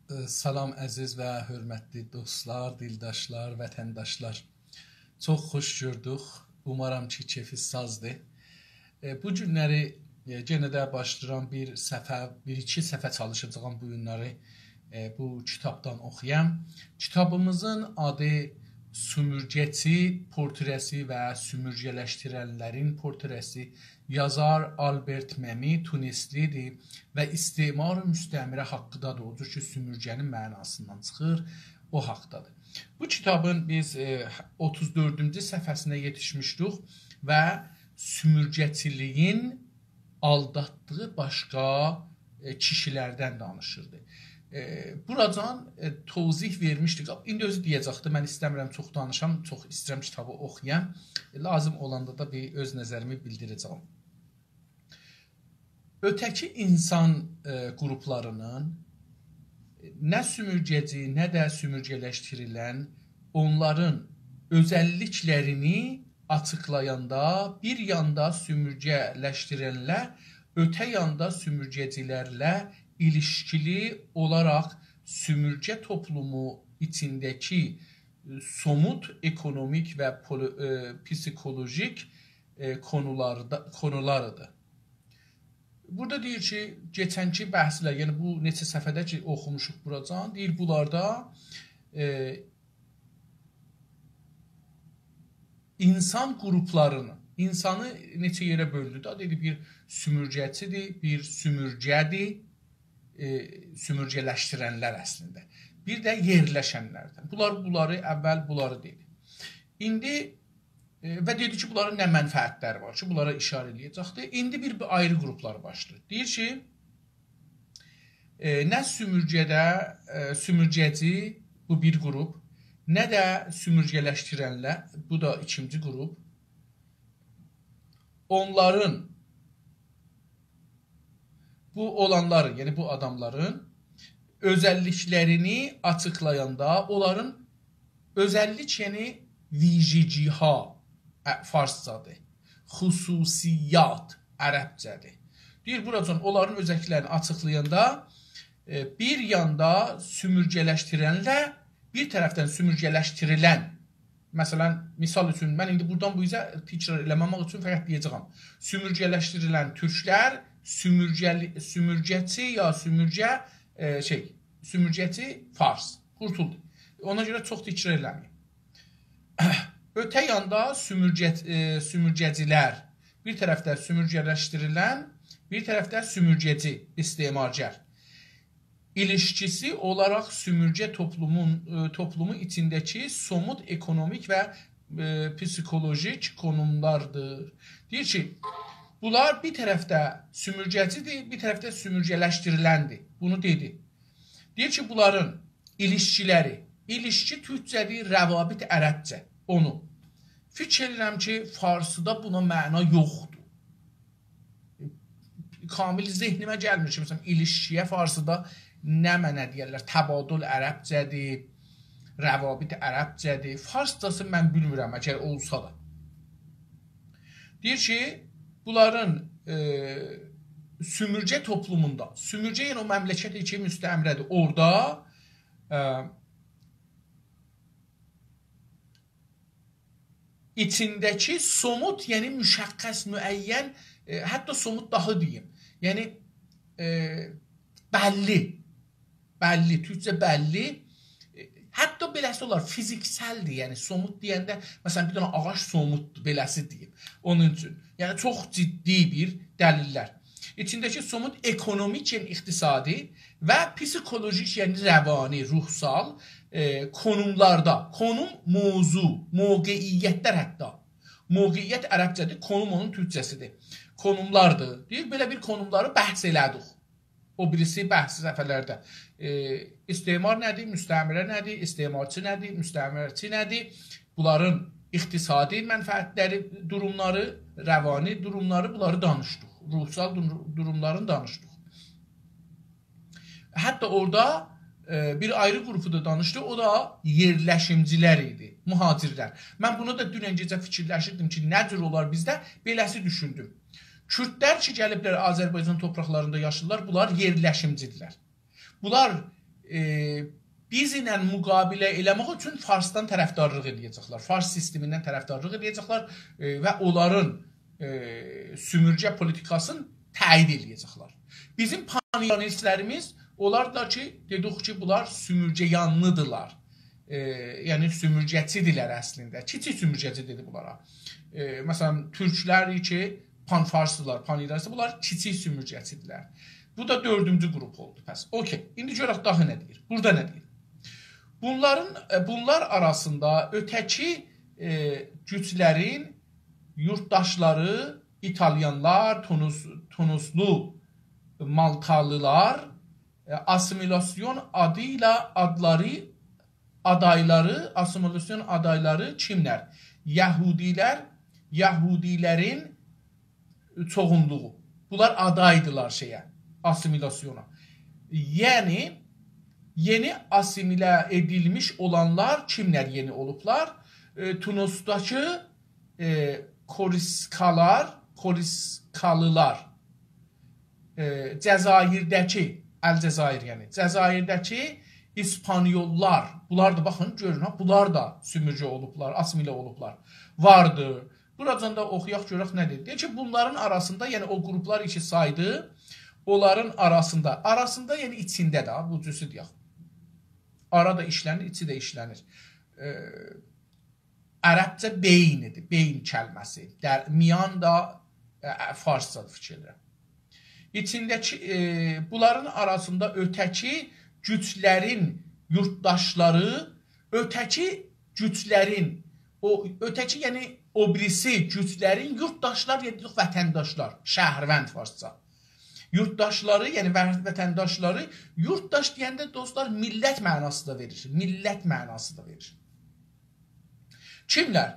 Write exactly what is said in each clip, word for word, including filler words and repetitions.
ائ، سلام، عزیز و حؤرمتلی دوستلار، دیلداشلار، وطنداشلار. چوخ خوش گؤردوک. اومارام کی، کئفینیز سازدیر. ائ، بو گونلری، ائ، یئنه ده باشلاییرام بیر صفحه، بیر-ایکی صفحه چالیشاجاغام بو گونلری، ائ، بو کیتابدان اوخویام. کیتابیمیزین آدی سومورگه‌چی پورتره‌سی و سومورگه‌لشدیرنلرین پورتره‌سی. یازار آلبرت مئمی تونسلی‌دیر و استعمار مستعمره حاقیندادیر. او جور کی، سومورگه‌نین معناسیندان چیخیر، او حاقیندادیر. بو کیتابین بیز، ائ، اوتوز دؤردونجو صفحه‌سینه یئتیشمیشدیک و سومورگه‌چیلیگین آلداتدیغی باشقا، ائ، کیشیلردن دانیشیردی. ائ، بوراجان، ائ، توضیح وئرمیشدیک. ایندی اؤزو دئیه‌جکدی، من ایسته‌میرم چوخ دانیشام، چوخ ایسته‌ییرم کیتابی اوخویام. ائ، لازیم اولاندا دا بیر اؤز نظریمی بیلدیره‌جم. اؤته‌کی اینسان، ائ، قروپلارینین نه سومورگه‌چی، نه ده سومورگه‌لشدیریلن اونلارین اؤزللیکلرینی آچیقلایاندا، بیر یاندا سومورگه‌لشدیرنلر، اؤته یاندا سومورگه‌چیلرله ایلیشکیلی اولاراق سومورگه توپلومو ایچینده‌کی، ائ، سوموت اکونومیک و پولی-، ائ، پسیکولوژیک، ائ، کونولاردا، کونولاریدیر. بورادا دئییر کی، کئچنکی بحثلر، یعنی بو نئچه صفحه‌ده کی، اوخوموشوق بوراجان، دئییر، بونلاردا، ائ، اینسان قروپلارینی، اینسانی نئچه یئره بؤلدو دا، دئدی، بیر سومورگه‌چیدیر، بیر سومورگه‌دیر، ائ، سومورگه‌لشدیرنلر اصلینده. بیر ده یئرلشنلردن. بونلار، بونلاری، اول بونلاری دئدی. ایندی، ائ، و دئدی کی، بونلارین نه منفعتلری وار کی، بونلارا ایشاره ائله‌یه‌جکدیر. ایندی بیر، بیر آیری قروپلاری باشلاییر. دئییر کی، ائ، نه سومورگه‌ده، ائ، سومورگه‌چی، بو بیر قروپ، نه ده سومورگه‌لشدیرنلر، بو دا ایکینجی قروپ، اونلارین، بو اولانلارین، یعنی بو آداملارین اؤزللیکلرینی آچیقلایاندا، اونلارین اؤزللیک، یعنی ویژگی‌ها، ا، فارسجادیر، خصوصیات عربجه‌دیر. دئییر، بوراجان اونلارین اؤزللیکلرینی آچیقلایاندا، ائ، بیر یاندا سومورگه‌لشدیرنله، بیر طرفدن سومورگه‌لشدیریلن، مثلا، مثال اوچون، من ایندی بورادان بو اوزه تکرار ائله‌مه‌مک اوچون فقط دئیه‌جه‌یم. سومورگه‌لشدیریلن تورکلر، سومورگه‌لی-، سومورگه‌چی یا سومورگه، ائ، شئی، سومورگه‌چی فارس. قورتولدو. اونا گؤره چوخ تکرار ائله‌مه‌ییم. اؤته یاندا سومورگه-، ائ، سومورگه‌چیلر، بیر طرفده سومورگه‌لشدیریلن، بیر طرفده سومورگه‌چی، استعمارگر. ایلیشکیسی اولاراق سومورگه توپلومون، ائ، توپلومو ایچینده‌کی سوموت اکونومیک و، ائ، پسیکولوژیک کونوملاردیر. دئییر کی، بونلار بیر طرفده سومورگه‌چیدیر، بیر طرفده سومورگه‌لشدیریلندیر. بونو دئدی. دئییر کی، بونلارین ایلیشکیلری، ایلیشکی تورکجه‌دیر، روابط عربجه. اونو. فیکیر ائدیرم کی، فارسیدا بونا معنا یوخدور. کامل ذهنیمه گلمیر کی، مثلا، ایلیشکی‌یه فارسیدا نه معنا دئیرلر؟ تبادل عربجه‌دیر، روابط عربجه‌دیر. فارسجاسی من بیلمیرم، اگر اولسا دا. دئییر کی، بونلارین، ائ، سومورگه توپلوموندا، سومورگه، یعنی او مملکت کی، مستعمره‌دیر، اورادا، ائ، ایچینده‌کی سوموت، یعنی مشخص، معین، ائ، حتی سوموت داها دئییم. یعنی، ائ، بللی، بللی، تورکجه بللی، ائ، حتی بئله‌سی اولار، فیزیکسلدیر، یعنی سوموت دئینده، مثلا، بیر دنه آغاج سوموتدور، بئله‌سی دئییم. اونون اوچون، یعنی چوخ جدی بیر دلیللر. ایچینده‌کی سوموت اکونومیک، یعنی اقتصادی و پسیکولوژیک، یعنی روانی، روحسال، ائ، کونوملاردا، کونوم موضوع، موقعیتلر حتی. موقعیت عربجه‌دیر، کونوم اونون تورکجه‌سیدیر. کونوملاردیر. دئییر، بئله بیر کونوملاری بحث ائله‌دیک. او بیریسی بحث صفحه‌لرده. ائ، استعمار نه‌دیر، مستعمره نه‌دیر، استعمارچی نه‌دیر، مستعمره‌چی نه‌دیر؟ بونلارین اقتصادی منفعتلری، دوروملاری، روانی دوروملاری، بونلاری دانیشدیق. روحسال دوروم-، دوروملارینی دانیشدیق. حتی اورادا، ائ، بیر آیری قروپو دا دانیشدی. او دا یئرلشیمجیلر ایدی، مهاجرلر. من بونو دا دونن گئجه فیکیرلشیردیم کی، نه جور اولار بیزده؟ بئله‌سی دوشوندوم. کوردلر کی، گلیبلر آذربایجان تورپاقلاریندا یاشاییرلار، بونلار یئرلشیمجیدیرلر. بونلار، ائ، بیزیمله مقابله ائله‌مک اوچون فارسدان طرفدارلیق ائله‌یه‌جکلر. فارس سیستمیندن طرفدارلیق ائله‌یه‌جکلر، ائ، و اونلارین، ائ، سومورگه پولیتیکاسینی تأیید ائله‌یه‌جکلر. بیزیم پان‌ایرانیستلریمیز، اونلار دا کی، دئدیک کی، بونلار سومورگه‌یانلی‌دیرلار. ائ، یعنی سومورگه‌چی‌دیرلر اصلینده. کیچیک سومورگه‌چی دئدی بونلارا. ائ، مثلا، تورکلر کی، پان‌فارسدیلار، پان‌ایرانیستدیر، بونلار کیچیک سومورگه‌چی‌دیرلر. بو دا دؤردونجو گروپ اولدو. پس، اوکئی. ایندی گؤرک داها نه دئییر. بورادا نه دئییر؟ بونلارین، ائ، بونلار آراسیندا اؤته‌کی، ائ، گوجلرین یورتداشلاری، ایتالیانلار، تونوس، تونوسلو، مالتالیلار، ائ، آسیمیلاسیون آدی ایله آدلاری، آدایلاری، آسیمیلاسیون آدایلاری کیملر؟ یهودیلر، یهودیلرین چوخونلوغو. بونلار آدایدیلار شئیه، آسیمیلاسیونا. یعنی، یئنی آسیمیله ائدیلمیش اولانلار کیملر یئنی اولوبلار؟ ائ، تونوسداکی، ائ، کوریسکالار، کوریسکالیلار، ائ، جزایرده‌کی، الجزایر یعنی، جزایرده‌کی ایسپانیوللار، بونلار دا، باخین، گؤرون ها، بونلار دا سومورگه اولوبلار، آسیمیله اولوبلار. واردی. بوراجان دا اوخویاق، گؤرک نه دئییر. دئییر کی، بونلارین آراسیندا، یعنی او گروپلار کی سایدی، اونلارین آراسیندا، آراسیندا، یعنی ایچینده ده، بو جورسو دئیک. آرا دا ایشله‌نیر، ایچی ده ایشله‌نیر. ائ، عربجه بین ایدی، بین کلمه‌سی. در، میان دا، ائ، فارسجادیر فیکیر ائدیرم. ایچینده‌کی، ائ، بونلارین آراسیندا اؤته‌کی گوجلرین یورتداشلاری، اؤته‌کی گوجلرین، او، اؤته‌کی، یعنی او بیریسی گوجلرین یورتداشلار، یعنی وطنداشلار، شهروند فارسجا. یورتداشلاری، یعنی و-، وطنداشلاری، یورتداش دئینده، دوستلار، میللت معناسی دا وئریر. میللت معناسی دا وئریر. کیملر؟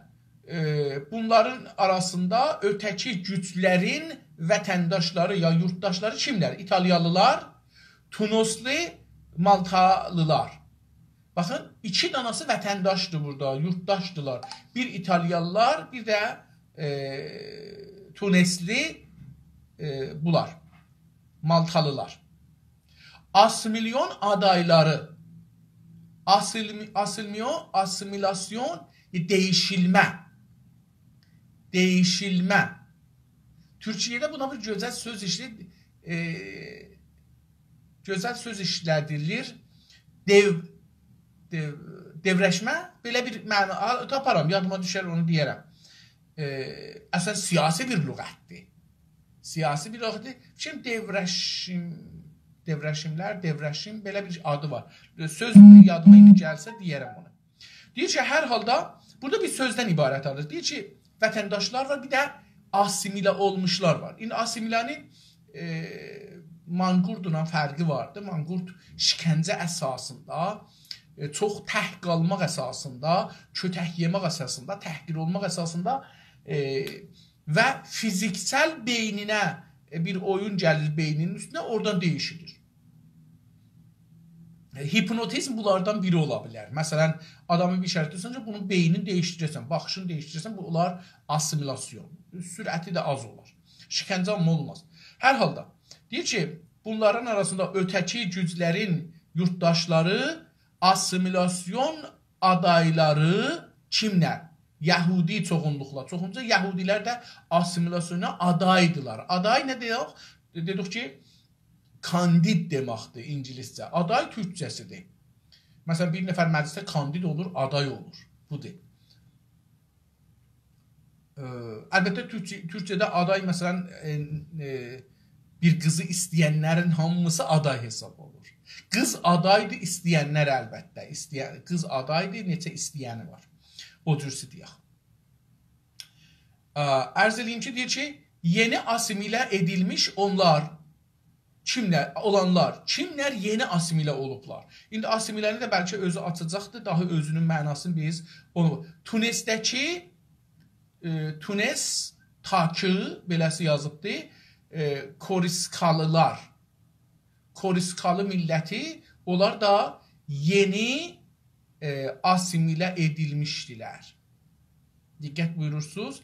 ائ، بونلارین آراسیندا اؤته‌کی گوجلرین وطنداشلاری یا یورتداشلاری کیملر؟ ایتالیالیلار، تونسلی، مالتالیلار. باخین، ایکی داناسی وطنداشدیر بورادا، یورتداشدیلار. بیر ایتالیالیلار، بیر ده، ائ، تونسلی، ائ، بونلار، مالتالیلار. آسیمیلیون آدایلاری. آسیلمی-، آسیلمیون، آسیمیلاسیون، ائ، دییشیلمه. دییشیلمه. تورکیه‌ده بونا بیر گؤزل سؤز ایشله‌ییر، ائ، گؤزل سؤز ایشله‌دیلیر. دئو-، دئو-، دئورشمه، بئله بیر معنا، آ، تاپارام، یادیما دوشر، اونو دئیه‌رم. ائ، اصلا سیاسی بیر لغتدیر. سیاسی بیر لغتدیر. فیکریم دئورشیم، دئورشیملر، دئورشیم، بئله بیر آدی وار. سؤز یادیما ایندی گلسه، دئیه‌رم اونو. دئییر کی، هر حالدا بورادا بیر سؤزدن عبارت آلیر. دئییر کی، وطنداشلار وار، بیر ده آسیمیله اولموشلار وار. ایندی آسیمیله‌نین، ائ، مانقورتلا فرقی واردی. مانقورت شکنجه اساسیندا، ائ، چوخ تک قالماق اساسیندا، کؤتک یئمک اساسیندا، تحقیر اولماق اساسیندا، ائ، و فیزیکسل بئینینه، ائ، بیر اویون گلیر بئینینین اوستونه، اورادان دییشیلیر. ائ، هیپنوتیزم بونلاردان بیری اولا بیلر. مثلا، آدامی بیر شرایطده سن کی، بونون بئینینی دییشدیره‌سن، باخیشینی دییشدیره‌سن، بو اولار آسیمیلاسیون. سرعتی ده آز اولار. شکنجه آمما اولماز. هر حالدا، دئییر کی، بونلارین آراسیندا اؤته‌کی گوجلرین یورتداشلاری، آسیمیلاسیون آدایلاری کیملر؟ یهودی چوخونلوقلا. چوخونلوقلا یهودیلر ده آسیمیلاسیونا آدایدیلار. آدای نه دئیک؟ دئدیک کی، کاندید دئمکدیر اینگیلیسجه. آدای تورکجه‌سیدیر. مثلا، بیر نفر مجلسه کاندید اولور، آدای اولور. بودور. ائ، البته، تورکجه-، تورکجه‌ده آدای، مثلا، ائ، ائ، بیر قیزی ایسته‌ینلرین هامیسی آدای حساب اولور. قیز آدایدی، ایسته‌ینلر البته. ایسته‌یه-، قیز آدایدی، نئچه ایسته‌ینی وار. او جورسو دئیک. ا، عرض ائله‌ییم کی، دئییر کی، یئنی آسیمیله ائدیلمیش اونلار، کیملر، اولانلار، کیملر یئنی آسیمیله اولوبلار؟ ایندی آسیمیله‌نی ده بلکه اؤزو آچاجاقدیر، داها اؤزونون معناسینی بیز اونو. تونسده‌کی، ائ، تونس تاکی، بئله‌سی یازیبدی، ائ، کوریسکالیلار. کوریسکالی میللتی، اونلار دا یئنی، ائ، آسیمیله ائدیلمیشدیلر. دقت بویورورسونوز.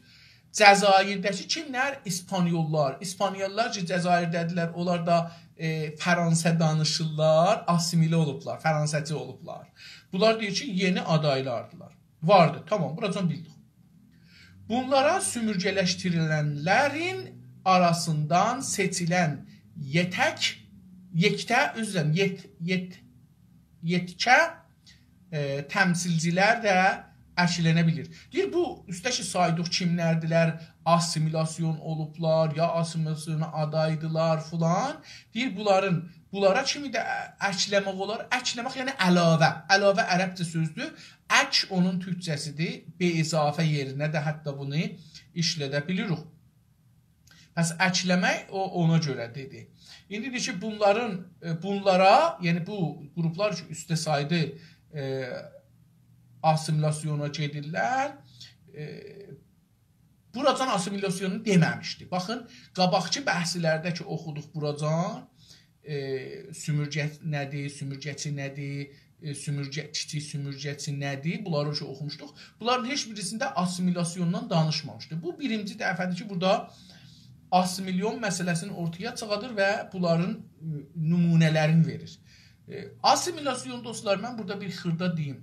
جزایرده‌کی کیملر؟ ایسپانیوللار. ایسپانیوللار کی، جزایرده‌دیرلر، اونلار دا ائ، فرانسه دانیشیرلار، آسیمیله اولوبلار، فرانسه‌چی اولوبلار. بونلار دئییر کی، یئنی آدایلاردیلار. واردی، تامام، بوراجان بیلدیک. بونلارا سومورگه‌لشدیریلنلرین آراسیندان سئچیلن یئتک، یئکته، عذر ایسته‌ییرم، یئت، یئت، یئتکه ائ، تمثیلچیلر ده اکلنه بیلیر. دئییر، بو اوسته کی سایدیق کیملردیلر، آسیمیلاسیون اولوبلار، یا آسیمیلاسیونا آدایدیلار فلان. دئییر، بونلارین، بونلارا کیمی ده ا-، اکله‌مک اولار. اکله‌مک، یعنی علاوه. علاوه عربجه سؤزدور. اک اونون تورکجه‌سیدیر. به اضافه یئرینه ده حتی بونو ایشلده بیلیریک. پس اکله‌مک او، اونا گؤره دئدی. ایندی دئییر کی، بونلارین، ائ، بونلارا، یعنی بو گروپلار کی اوسته سایدی، ائ، آسیمیلاسیونا گئدیرلر. ائ، بوراجان آسیمیلاسیونو دئمه‌میشدی. باخین، قاباقکی بحثلرده کی اوخودوق بوراجان، ائ، سومورگه نه‌دیر، سومورگه‌چی نه‌دیر، ائ، سومورگه، کیچیک سومورگه‌چی نه‌دیر؟ بونلاری کی اوخوموشدوق. بونلارین هئچ بیریسینده آسیمیلاسیوندان دانیشمامیشدی. بو بیرینجی دفعه‌دیر کی، بورادا آسیمیلیون مسئله‌سینی اورتایا چیخادیر و بونلارین، ائ، نمونه‌لرینی وئریر. ائ، آسیمیلاسیون، دوستلار، من بورادا بیر خیردا دئییم.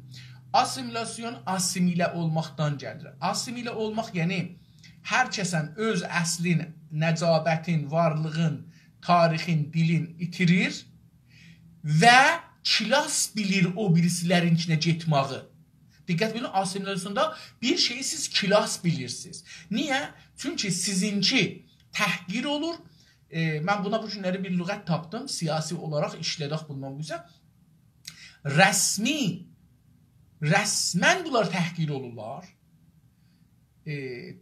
آسیمیلاسیون آسیمیله اولماقدان گلیر. آسیمیله اولماق، یعنی هر کسن اؤز اصلین، نجابتین، وارلیغین، تاریخین، دیلین ایتیریر و کلاس بیلیر او بیریسیلرینکینه گئتماغی. دقت بویورون، آسیمیلاسیوندا بیر شئیی سیز کلاس بیلیرسینیز. نییه؟ چونکی سیزینکی تحقیر اولور. ائ، من بونا بو گونلری بیر لغت تاپدیم، سیاسی اولاراق ایشله‌دک بوندان بو اوزه. رسمی، رسماً بونلار تحقیر اولورلار. ائ،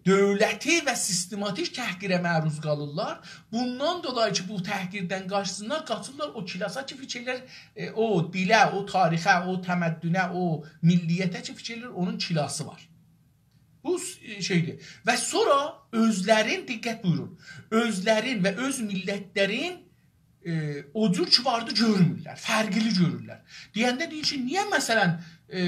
دؤولتی و سیستماتیک تحقیره معروض قالیرلار. بوندان دولایی کی، بو تحقیردن قاچسینلار، قاچیرلار او کلاسا کی، فیکیر ائلر، ائ، او دیله، او تاریخه، او تمدنه، او ملیته کی، فیکیر ائلر اونون کلاسی وار. بو س-، ائ، شئیدیر. و سونرا اؤزلرین، دقت بویورون، اؤزلرین و اؤز میللتلرین ائ، او جور کی واردی گؤرمورلر، فرقلی گؤرورلر. دئینده دئییر کی، نییه مثلا، ائ،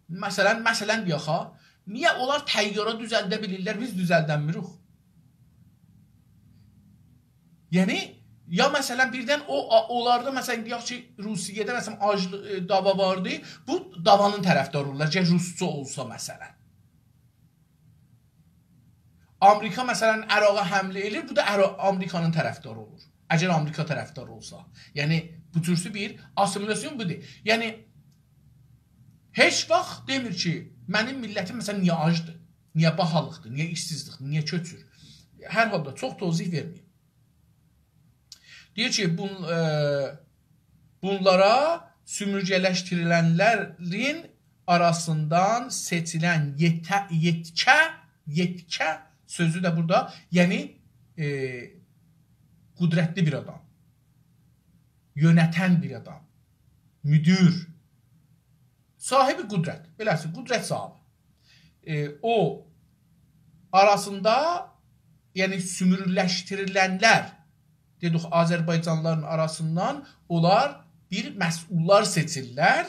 مثلا، مثلا دئیک ها، نییه اونلار طیاره دوزلده بیلیرلر، بیز دوزلدنمیریک؟ یعنی، یا مثلا بیردن او، آ-، اونلاردا مثلا دئیک کی، روسیه‌ده مثلا آجلی-، ائ، دعوا واردی، بو دعوانین طرفداری اولورلار، گرک روسجا اولسا مثلا. آمریکا، مثلا، عراقا حمله ائله‌ییر، بو دا عرا-، آمریکانین طرفداری اولور. اگر آمریکا طرفدار اولسا. یعنی، بو جورسو بیر آسیمیلاسیون بودور. یعنی، هئچ واخت دئمیر کی، منیم میللتیم، مثلا، نییه آجدیر، نییه باهالیقدیر، نییه ایشسیزلیکدیر، نییه کؤچور. هر حالدا چوخ توضیح وئرمه‌ییم. دئییر کی، بون-، ائ، بونلارا سومورگه‌لشدیریلنلرین آراسیندان سئچیلن یئته-، یئتکه، یئتکه سؤزو ده بورادا، یعنی، ائ، قدرتلی بیر آدام، یؤنتن بیر آدام، مدیر، صاحب قدرت، بئله‌سی، قدرت صاحبی. ائ، او آراسیندا، یعنی سومورگه‌لشدیریلنلر، دئدیک، آذربایجانلیلارین آراسیندان اونلار بیر مسئوللار سئچیرلر،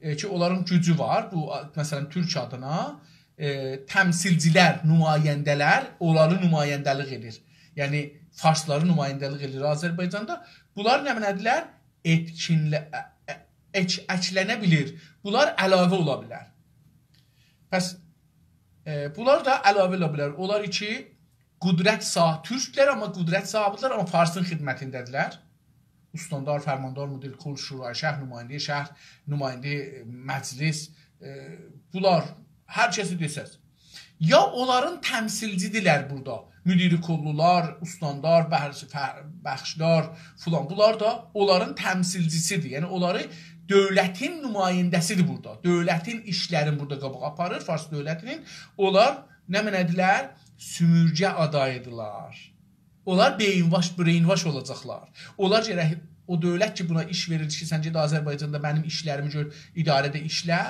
ائ، کی، اونلارین گوجو وار. بو، آ، مثلا، تورک آدینا، ائ، تمثیلچیلر، نماینده‌لر، اونلاری نماینده‌لیک ائدیر. یعنی، فارسلاری نماینده‌لیک ائدیر آذربایجاندا. بونلار نمنه‌دیرلر؟ ائتکینله-، ا-، ا-، ائک-، اکلنه بیلیر. بونلار علاوه اولا بیلر. پس، ائ، بونلار دا علاوه اولا بیلر. اونلار کی، قدرت صا-، تورکلر، آمما قدرت صاحبیدیرلر، آمما فارسین خدمتینده‌دیرلر. استاندار، فرماندار، مدیر کل، شورای شهر، نماینده شهر، نماینده، ائ، مجلس، ائ، بونلار هر کسی دئسز. یا اونلارین تمثیلچیدیرلر بورادا. مدیر کللولار، استاندار، بخش-، ف-، بخشدار فلان. بونلار دا اونلارین تمثیلچیسیدیر. یعنی اونلاری دؤولتین نماینده‌سیدیر بورادا. دؤولتین ایشلرین بورادا قاباغا آپاریر، فارس دؤولتینین. اونلار نمنه‌دیرلر؟ سومورگه آداییدیرلار. اونلار brainwash، brainwash اولاجاقلار. اونلار گرک او دؤولت کی، بونا ایش وئریر کی، سن گئت آذربایجاندا منیم ایشلریمی گؤر، اداره‌ده ایشله.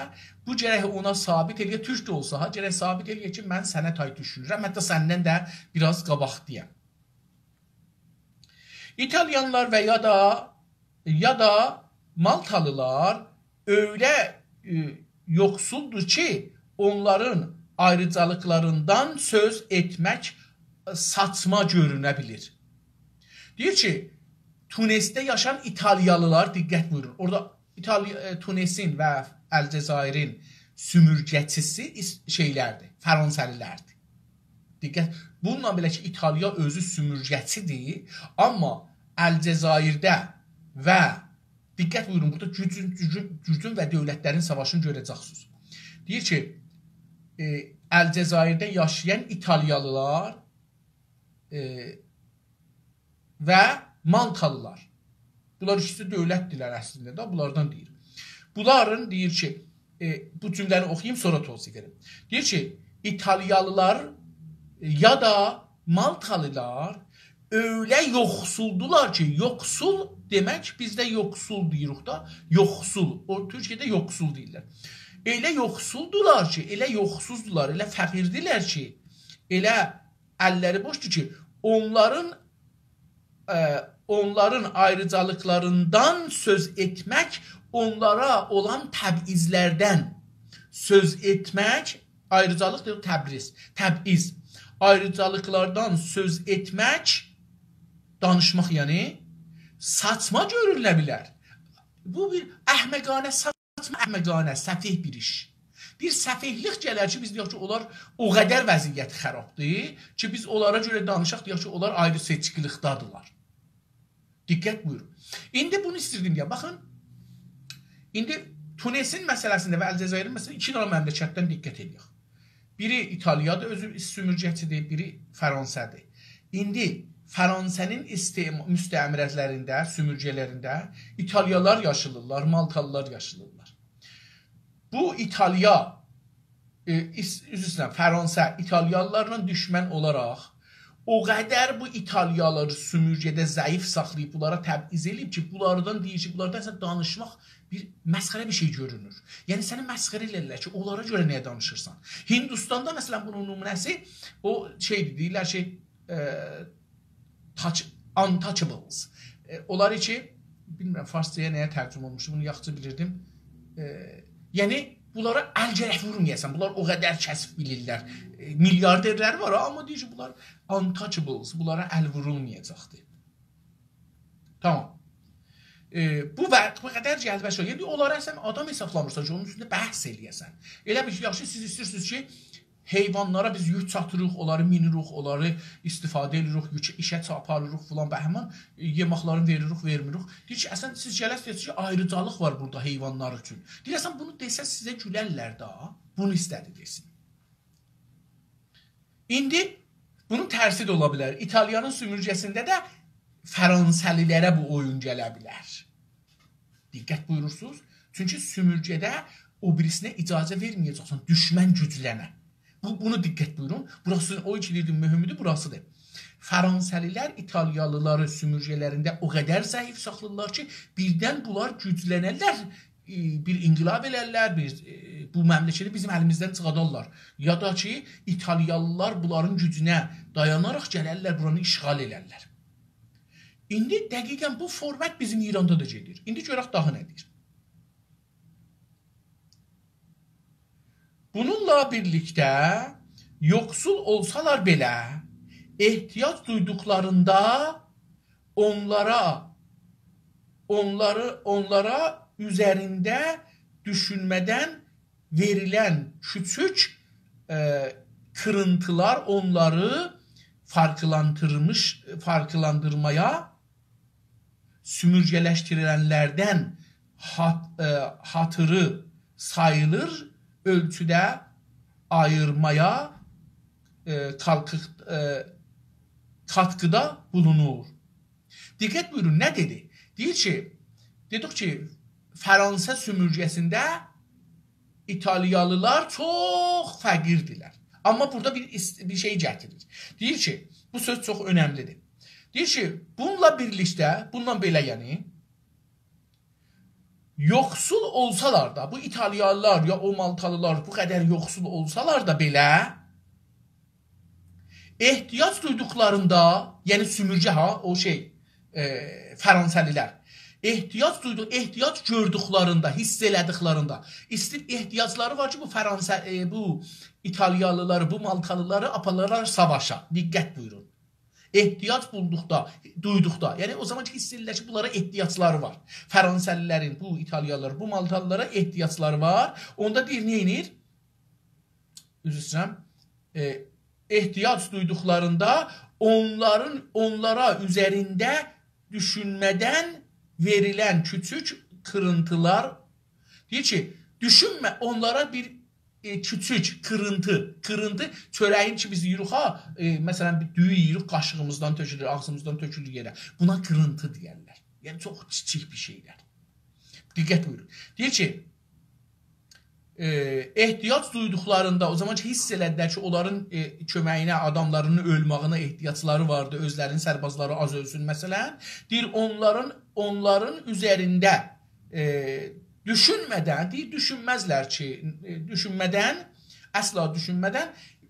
بو گرک اونا ثابت ائله‌یه، تورک ده اولسا ها، گرک ثابت ائله‌یه کی، من سنه تای دوشونورم، حتی سندن ده بیر آز قاباقدایام. ایتالیانلار و یا دا، یا دا مالتالیلار اؤیله، ائ، یوخسولدور کی، اونلارین آیریجالیقلاریندان سؤز ائتمک، ائ، ساچما گؤرونه بیلیر. دئییر کی، تونسده یاشایان ایتالیالیلار، دقت بویورون. اورادا ایتالی-، ائ، تونسین و الجزایرین سومورگه‌چیسی ایس-، شئیلردیر، فرانسه‌لیلردیر. دقت، بونونلا بئله کی، ایتالیا اؤزو سومورگه‌چیدیر، آمما الجزایرده و دقت بویورون، بورادا گوجون، گوجون، گوجون و دؤولتلرین ساواشینی گؤره‌جکسینیز. دئییر کی، ائ، الجزایرده یاشایان ایتالیالیلار، ائ، و مالتالیلار. بونلار ایکیسی دؤولتدیرلر اصلینده ده، بونلاردان دئییر. بونلارین دئییر کی، ائ، بو جمله‌نی اوخویوم، سونرا توضیح وئریم. دئییر کی، ایتالیالیلار، ائ، یا دا مالتالیلار ائله یوخسولدولار کی، یوخسول دئمک، بیزده یوخسول دئییریک دا، یوخسول. او، تورکیه‌ده یوخسول دئییرلر. ائله یوخسولدولار کی، ائله یوخسوزدولار، ائله فقیردیلر کی، ائله اللری بوشدور کی، اونلارین، ائ، اونلارین آیریجالیقلاریندان سؤز ائتمک، اونلارا اولان تبعیضلردن سؤز ائتمک، آیریجالیق دئییر، تبریز، تبعیض. آیریجالیقلاردان سؤز ائتمک، دانیشماق یعنی، ساچما گؤرونه بیلر. بو بیر احمقانه، ساچما، احمقانه، سفیه بیر ایش. بیر سفیهلیک گلر کی، بیز دئیک کی، اونلار او قدر وضعیت خرابدیر کی، بیز اونلارا گؤره دانیشاق، دئیک کی، اونلار آیری‌سئچکیلیکده‌دیرلر. دقت بویورون. ایندی بونو ایستیردیم دئیم. باخین، ایندی تونسین مسئله‌سینده و الجزایرین مسئله‌سینده ایکی دنه مملکتدن دقت ائدک. بیری ایتالیادیر، اؤزو سومورگه‌چیدیر، بیری فرانسه‌دیر. ایندی فرانسه‌نین استعم-، مستعمره‌لرینده، سومورگه‌لرینده ایتالیالار یاشاییرلار، مالتالیلار یاشاییرلار. بو ایتالیا، ائ، ایس-، عذر ایسته‌ییرم، فرانسه ایتالیالیلارلا دوشمن اولاراق او قدر بو ایتالیالاری سومورگه‌ده ضعیف ساخلاییب، بونلارا تبعیض ائله‌ییب کی، بونلاردان دئییر کی، بونلاردان سن دانیشماق بیر مسخره بیر شئی گؤرونور. یعنی، سنی مسخره ائله‌ییرلر کی، اونلارا گؤره نییه دانیشیرسان؟ هندوستاندا، مثلا، بونون نمونه‌سی او شئیدیر، دئییرلر کی، ائ، touch-، untouchables. ائ، اونلار کی، بیلمیرم، فارسجایا نه‌یه ترجمه اولموشدو، بونو یاخشی بیلیردیم. ائ، یعنی، بونلارا ال گرک وورمایاسان، بونلار او قدر کثیف بیلیرلر. ائ، میلیاردرلری وار، آمما دئییر کی، بونلار untouchables، بونلارا ال وورولمایاجاقدیر. تامام. ائ، بو و-، بو قدر جذبه شئی. یعنی، اونلاری اصلا آدام حسابلامیرسان کی، اونون اوستونده بحث ائله‌یه‌سن. ائله بیل کی، یاخشی، سیز ایسته‌ییرسینیز کی، حیوانلارا بیز یوک چاتیریق، اونلاری مینیریک، اونلاری استفاده ائدیریک، یوک، ایشه چا-، آپاریریق فلان بهمان، ائ، یئمکلرینی وئریریک، وئرمیریک. دئییر کی، اصلا سیز گله‌سینیز دئیه‌سینیز کی، آیریجالیق وار بورادا حیوانلار اوچون. دئییر، اصلا بونو دئسه سیزه گولرلر ده، بونو ایسته‌دی دئسین. ایندی بونون ترسی ده اولا بیلر. ایتالیانین سومورگه‌سینده ده فرانسه‌لیلره بو اویون گله بیلر. دقت بویورورسونوز. چونکی سومورگه‌ده او بیریسینه اجازه وئرمه‌یه‌جکسن، دوشمن گوجلنه. بو، بونو دقت بویورون. بوراسی، او کی دئدیم مهمدور، بوراسیدیر. فرانسه‌لیلر ایتالیالیلاری سومورگه‌لرینده او قدر ضعیف ساخلاییرلار کی، بیردن بونلار گوجلنرلر، ائ، بیر انقلاب ائلرلر، بیر، ائ، بو مملکتی بیزیم الیمیزدن چیخادارلار. یا دا کی، ایتالیالیلار بونلارین گوجونه دایاناراق گلرلر، بورانی اشغال ائلرلر. ایندی دقیقا بو فرمت بیزیم ایراندا دا گئدیر. ایندی گؤرک داها نه دئییر. بونونلا بیرلیکده یوخسول اولسالار بئله، احتیاج دویدوقلاریندا اونلارا، اونلاری، اونلارا اوزرینده دوشونمه‌دن وئریلن کوچوک، ائ، قیرینتیلار اونلاری فرقلاندیرمیش، فرقلاندیرمایا، سومورگه‌لشدیریلنلردن هات-، ائ، هاتیری ساییلیر اؤلچوده آییرمایا، ائ، کالکیق-، ائ، کاتکیدا بولونور. دقت بویورون، نه دئدی؟ دئییر کی، دئدیک کی، فرانسه سومورگه‌سینده ایتالیالیلار چوخ فقیردیلر. آمما بورادا بیر ایس-، بیر شئی گتیریر. دئییر کی، بو سؤز چوخ اؤنملیدیر. دئییر کی، بونونلا بیرلیکده، بونونلا بئله، یعنی، یوخسول اولسالار دا، بو ایتالیالیلار یا او مالتالیلار بو قدر یوخسول اولسالار دا بئله، احتیاج دویدوقلاریندا، یعنی سومورگه ها، او شئی، ائ، فرانسه‌لیلر، احتیاج دویدو-، احتیاج گؤردوکلرینده، حیس ائله‌دیکلرینده، ایستیر-، احتیاجلاری وار کی، بو فرانسه، ائ، بو ایتالیالیلاری، بو مالتالیلاری آپارالار ساواشا. دقت بویورون. احتیاج بولدوقدا، دویدوقدا، یعنی او زامان کی، حیس ائدیرلر کی، بونلارا احتیاجلاری وار. فرانسه‌لی‌لرین، بو ایتالیالی‌لار، بو مالتالی‌لارا احتیاجلاری وار. اوندا دئییر، نه ائدیر؟ عذر ایسته‌ییرم. ائ، احتیاج دویدوقلاریندا اونلارین، اونلارا اوزرینده دوشونمه‌دن وئریلن کوچوک قیرینتیلار، دئییر کی، دوشونمه، اونلارا بیر، ائ، کوچوک قیرینتی، قیرینتی، چؤره‌یین کی، بیز یئییریک ها، ائ، مثلا، بیر دویو یئییریک، قاشیغیمیزدان تؤکولور، آغزیمیزدان تؤکولور یئره. بونا قیرینتی دئیرلر. یعنی، چوخ کیچیک بیر شئیلر. دقت بویورون. دئییر کی، ائ، احتیاج دویدوقلاریندا، او زامان کی، حیس ائله‌دیلر کی، اونلارین، ائ، کؤمه‌یینه، آداملارینین اؤلمه‌یینه احتیاجلاری واردی، اؤزلرینین سربازلاری آز اؤلسون، مثلا، دئییر، اونلارین، اونلارین اوزرینده، ائ، دوشونمه‌دن، دئییر، دوشونمزلر کی، ائ، دوشونمه‌دن، اصلا دوشونمه‌دن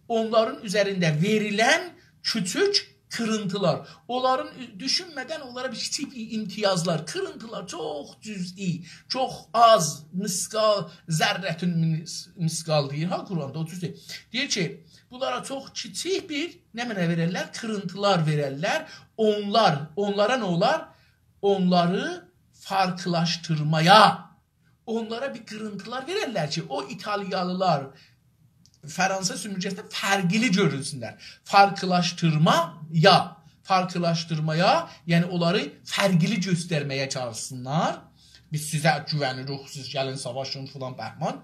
اونلارین اوزرینده وئریلن کوچوک قیرینتیلار. اونلارین دوشونمه‌دن اونلارا بیر کیچیک بیر امتیازلار، قیرینتیلار، چوخ جزئی، چوخ آز، مثقال، ذرة مس-، مثقال دئییر ها قرآندا، او جور دئییر. دئییر کی، بونلارا چوخ کیچیک بیر، نمنه وئررلر؟ قیرینتیلار وئررلر. اونلار، اونلارا نه اولار؟ اونلاری فرقلاشدیرمایا اونلارا بیر قیرینتیلار وئررلر کی، او ایتالیالی‌لار فرانسا سومورگه‌سینده فرقلی گؤرونسونلر. فرقلاشدیرمایا، فرقلاشدیرمایا، یعنی اونلاری فرقلی گؤسترمه‌یه چالیشسینلار. بیز سیزه گوونیریک، سیز گلین ساواشین فلان بهمان.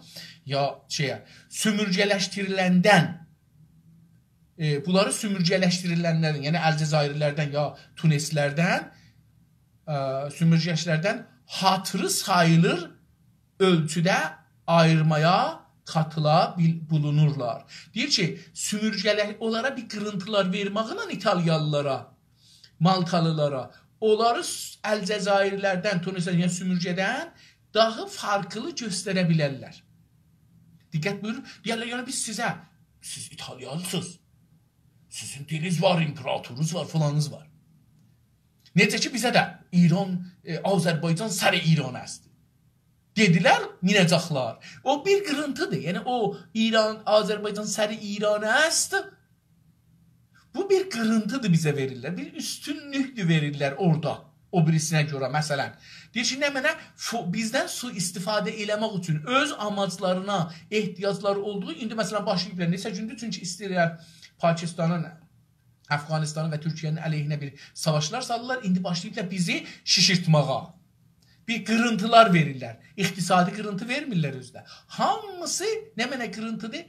یا شئیه، سومورگه‌لشدیریلندن، ائ، بونلاری سومورگه‌لشدیریلنلرین، یعنی الجزایرلی‌لردن یا تونسلی‌لردن، ائ، سومورگه‌چی‌لردن هاتیری ساییلیر اؤلچوده آییرمایا، قاتیلا بیل-، بولونورلار. دئییر کی، سومورگه‌لر، اونلارا بیر قیرینتیلار وئرمکله ایتالیالی‌لارا، مالتالی‌لارا، اونلاری س-، الجزایرلی‌لردن، تونسلی‌لردن، یعنی سومورگه‌دن داها فرقلی گؤستره بیلرلر. دقت بویورون، دئیرلر، یعنی بیز سیزه، سیز ایتالیالی‌سینیز، سیزین دیلینیز وار، امپراتورونوز وار، فلانینیز وار. نئجه کی، بیزه ده ایران، ائ، آذربایجان سر ایران است دئدیلر، مینه‌جکلر. او بیر قیرینتیدیر. یعنی، او ایران، آذربایجان سر ایران است. بو بیر قیرینتیدیر بیزه وئریرلر. بیر اوستونلوکدور وئریرلر اورادا. او بیریسینه گؤره، مثلا. دئییر کی، نمنه؟ فو-، بیزدن سوءاستفاده ائله‌مک اوچون اؤز آماجلارینا احتیاجلاری اولدوغو، ایندی، مثلا، باشلاییبلار. نئچه گوندور؟ چونکی ایسته‌ییرلر پاکستانین، افغانستانین و تورکیه‌نین علیهینه بیر ساواشلار سالیرلار. ایندی باشلاییبلار بیزی شیشیرتماغا. بیر قیرینتیلار وئریرلر. اقتصادی قیرینتی وئرمیرلر اؤزو ده. هامیسی نمنه قیرینتیدیر؟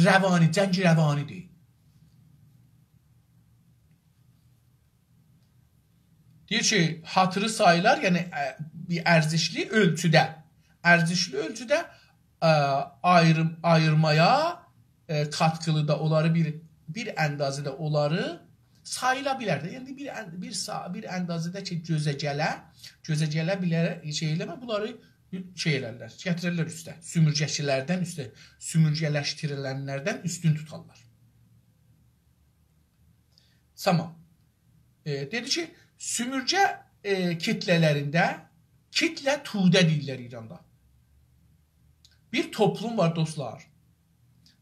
روانی، جنگ روانیدیر. دئییر کی، هاتیری ساییلار، یعنی، ا، بیر ارزشلی اؤلچوده، ارزشلی اؤلچوده، ا، آییریم-، آییرمایا، ائ، قاتقیلی دا اونلاری بیر، بیر اندازه‌ده اونلاری ساییلا بیلر ده. یعنی بیر ان-، بیر سا-، بیر اندازه‌ده کی، گؤزه گله، گؤزه گله بیلر، شئی ائله‌مه، بونلاری شئی ائلرلر، گتیررلر اوسته. سومورگه‌چی‌لردن اوسته، سومورگه‌لشدیریلنلردن اوستون توتارلار. تامام. ائ، دئدی کی، سومورگه، ائ، کیتله‌لرینده، کیتله توده دئییرلر ایراندا. بیر توپلوم وار، دوستلار.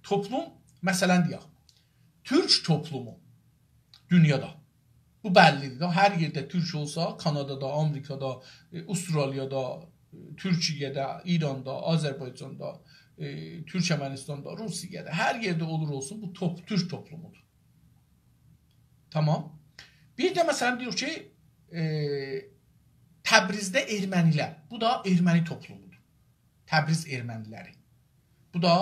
توپلوم، مثلا، دئیک، تورک توپلومو دونیادا. بو بللی‌دیر ده. هر یئرده تورک اولسا، کانادادا، آمریکادا، ائ، استرالیادا، ائ، تورکیه‌ده، ایراندا، آذربایجاندا، ائ، تورکمنیستاندا، روسیه‌ده، هر یئرده اولور اولسون، بو توپ-، تورک توپلومودور. تامام. بیر ده، مثلا، دئییریک کی، ائ، تبریزده ارمنی‌لر. بو دا ارمنی توپلومودور. تبریز ارمنی‌لری. بو دا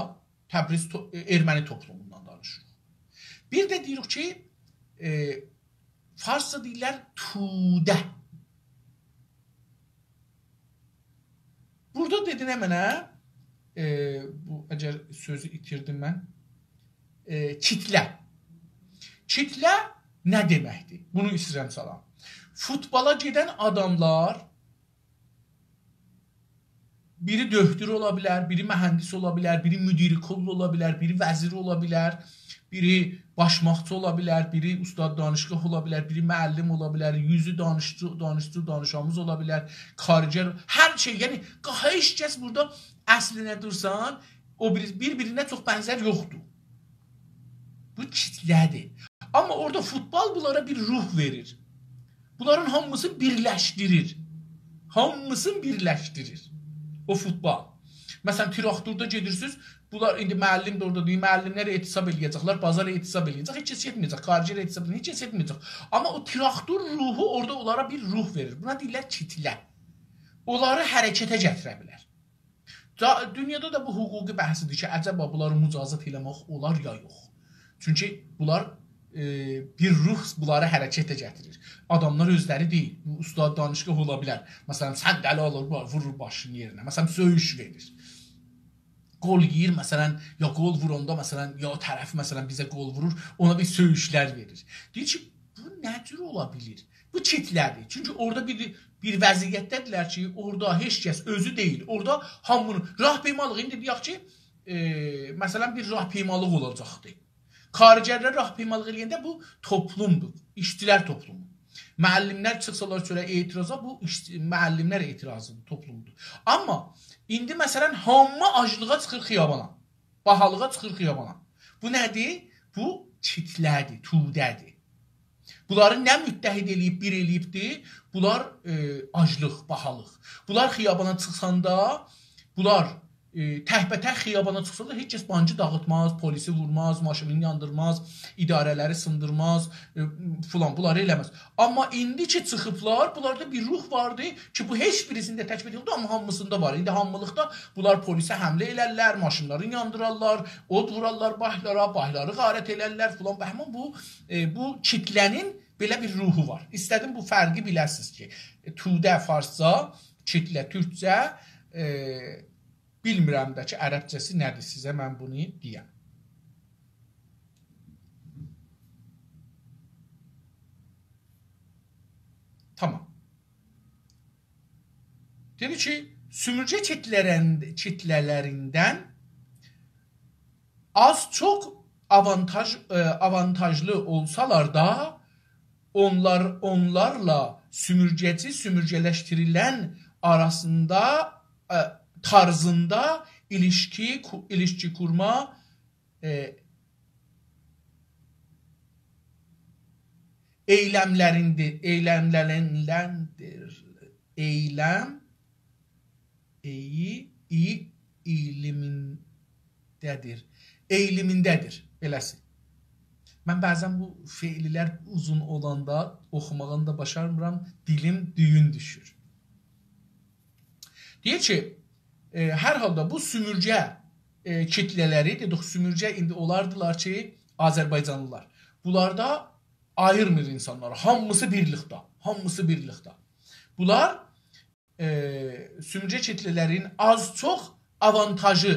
تبریز تو-، ارمنی توپلوموندان دانیشیریق. بیر ده دئییریک کی، ائ، فارسجا دئییرلر توده. بورادا دئدی نمنه، ائ، بو، اگر سؤزو ایتیردیم من، ائ، کیتله. کیتله نه دئمکدیر؟ بونو ایسته‌ییرم سالام. فوتبالا گئدن آداملار، بیری دؤکتور اولا بیلر، بیری مهندس اولا بیلر، بیری مدیر کل اولا بیلر، بیری وزیر اولا بیلر، بیری باشماقچی اولا بیلر، بیری استاد دانشگاه اولا بیلر، بیری معلم اولا بیلر، یوزو دانشجو، دانشجو، دانش‌آموز اولا بیلر، کارگر، هر شئی. یعنی، هئچ کس بورادا اصلینه دورسان، او بیر، بیر-بیرینه چوخ بنزر یوخدور. بو کیتله‌دیر. آمما اورادا فوتبال بونلارا بیر روح وئریر. بونلارین هامیسینی بیرلشدیریر. هامیسینی بیرلشدیریر او فوتبال. مثلا، تراکتوردا گئدیرسینیز، بونلار ایندی معلم ده اورادا دئییر، معلم‌لر اعتصاب ائله‌یه‌جکلر، بازار اعتصاب ائله‌یه‌جک، هئچ کس گئتمه‌یه‌جک، خارجی‌لر اعتصاب ائله‌یه‌جک، هئچ کس گئتمه‌یه‌جک. آمما او تراکتور روحو اورادا اونلارا بیر روح وئریر. بونا دئییرلر کیتله. اونلاری حرکته گتیره بیلر. دا، دونیادا دا بو حقوقی بحثی‌دیر کی، عجبا بونلاری مجازات ائله‌مک اولار یا یوخ. چونکی بونلار، ائ، بیر روح بونلاری حرکته گتیریر. آداملار اؤزلری دئییل. بو استاد دانشگاه اولا بیلر. مثلا، صندلی آلیر، وورور باشینین یئرینه. مثلا، سؤیوش وئریر. گل یئییر، مثلا، یا گل ووراندا، مثلا، یا طرف، مثلا، بیزه گل وورور، اونا بیر سؤیوشلر وئریر. دئییر کی، بو نه جور اولا بیلیر؟ بو کیتله‌دیر. چونکی اورادا بیر، بیر وضعیتده‌دیرلر کی، اورادا هئچ کس اؤزو دئییل. اورادا هامینی، راهپیمالیق، ایندی دئیک کی، ائ، مثلا، بیر راهپیمالیق اولاجاقدی. خارجی‌لر راهپیمالیق ائله‌ینده بو توپلومدور، ایشچی‌لر توپلومو. معلم‌لر چیخسالار چؤله اعتراضا، بو ایشچی-، معلم‌لر اعتراضی‌دیر، توپلومدور. آمما ایندی، مثلا، هامی آجلیغا چیخیر خیابانا. باهالیغا چیخیر خیابانا. بو نه‌دیر؟ بو کیتله‌دیر، توده‌دیر. بونلاری نه متحد ائله‌ییب، بیر ائله‌ییبدی؟ بونلار، ائ، آجلیق، باهالیق. بونلار خیابانا چیخساندا، بونلار، ائ، تک‌به‌تک خیابانا چیخساندا هئچ کس بانکی داغیتماز، پلیسی وورماز، ماشینینی یاندیرماز، اداره‌لری سیندیرماز، ائ، فلان، بونلاری ائله‌مز. آمما ایندی کی چیخیبلار، بونلاردا بیر روح واردی کی، بو هئچ بیریسینده تک‌به‌تک یوخدور، آمما هامیسیندا وار. ایندی هامیلیقدا بونلار پلیسه حمله ائلرلر، ماشینلارینی یاندیرارلار، اود وورارلار بانکلارا، بانکلاری غارت ائلرلر، فلان بهمان. بو، ائ، بو کیتله‌نین بئله بیر روحو وار. ایسته‌دیم بو فرقی بیله‌سینیز کی، ائ، توده فارسجا، کیتله تورکجه، ائ، بیلمیرم ده کی، عربجه‌سی نه‌دیر، سیزه من بونو دئیم. تامام. دئدی کی، سومورگه کیتله‌رین-، کیتله‌لریندن آز چوخ آوانتاژ، ائ، آوانتاژلی اولسالار دا، اونلار، اونلارلا سومورگه‌چی، سومورگه‌لشدیریلن آراسیندا، ائ، طرزیندا ایلیشکی، کو-، ایلیشکی قورما، ائ، ائیلملریندیر، ائیلملریندندیر. ائیلم، ائیی، ای، ایلیمینده‌دیر. ائیلیمینده‌دیر، بئله‌سی. من بعضا بو فعل‌لر اوزون اولاندا اوخوماغینی دا باشارمیرام، دیلیم دویون دوشور. دئییر کی، ائ، هر حالدا بو سومورگه، ائ، کیتله‌لری، دئدیک، سومورگه ایندی اولاردیلار کی، آذربایجانلیلار. بونلاردا آییرمیر اینسانلاری. هامیسی بیرلیکده. هامیسی بیرلیکده. بونلار، ائ، سومورگه کیتله‌لرین آز چوخ آوانتاژی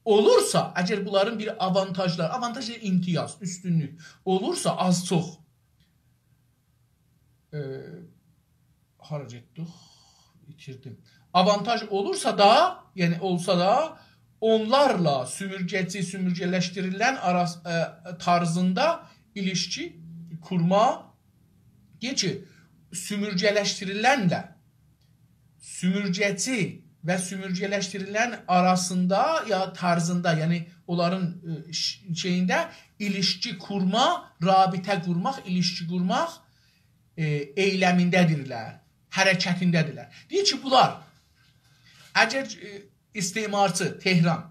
اولورسا، اگر بونلارین بیر آوانتاژلار، آوانتاژ، امتیاز، اوستونلوک اولورسا آز چوخ، ائ، هارا گئتدیک؟ ایتیردیم. آوانتاژ اولورسا دا، یعنی اولسا دا، اونلارلا سومورگه‌چی، سومورگه‌لشدیریلن آراس-، ائ، طرزیندا ایلیشکی قورما، دئییر کی، سومورگه‌لشدیریلنله سومورگه‌چی و سومورگه‌لشدیریلن آراسیندا یا طرزیندا، یعنی اونلارین، ائ، ش-، شئیینده ایلیشکی قورما، رابطه قورماق، ایلیشکی قورماق، ائ، ائیلمینده‌دیرلر، حرکتینده‌دیرلر. دئییر کی، بونلار، اگر، ائ، استعمارچی تهران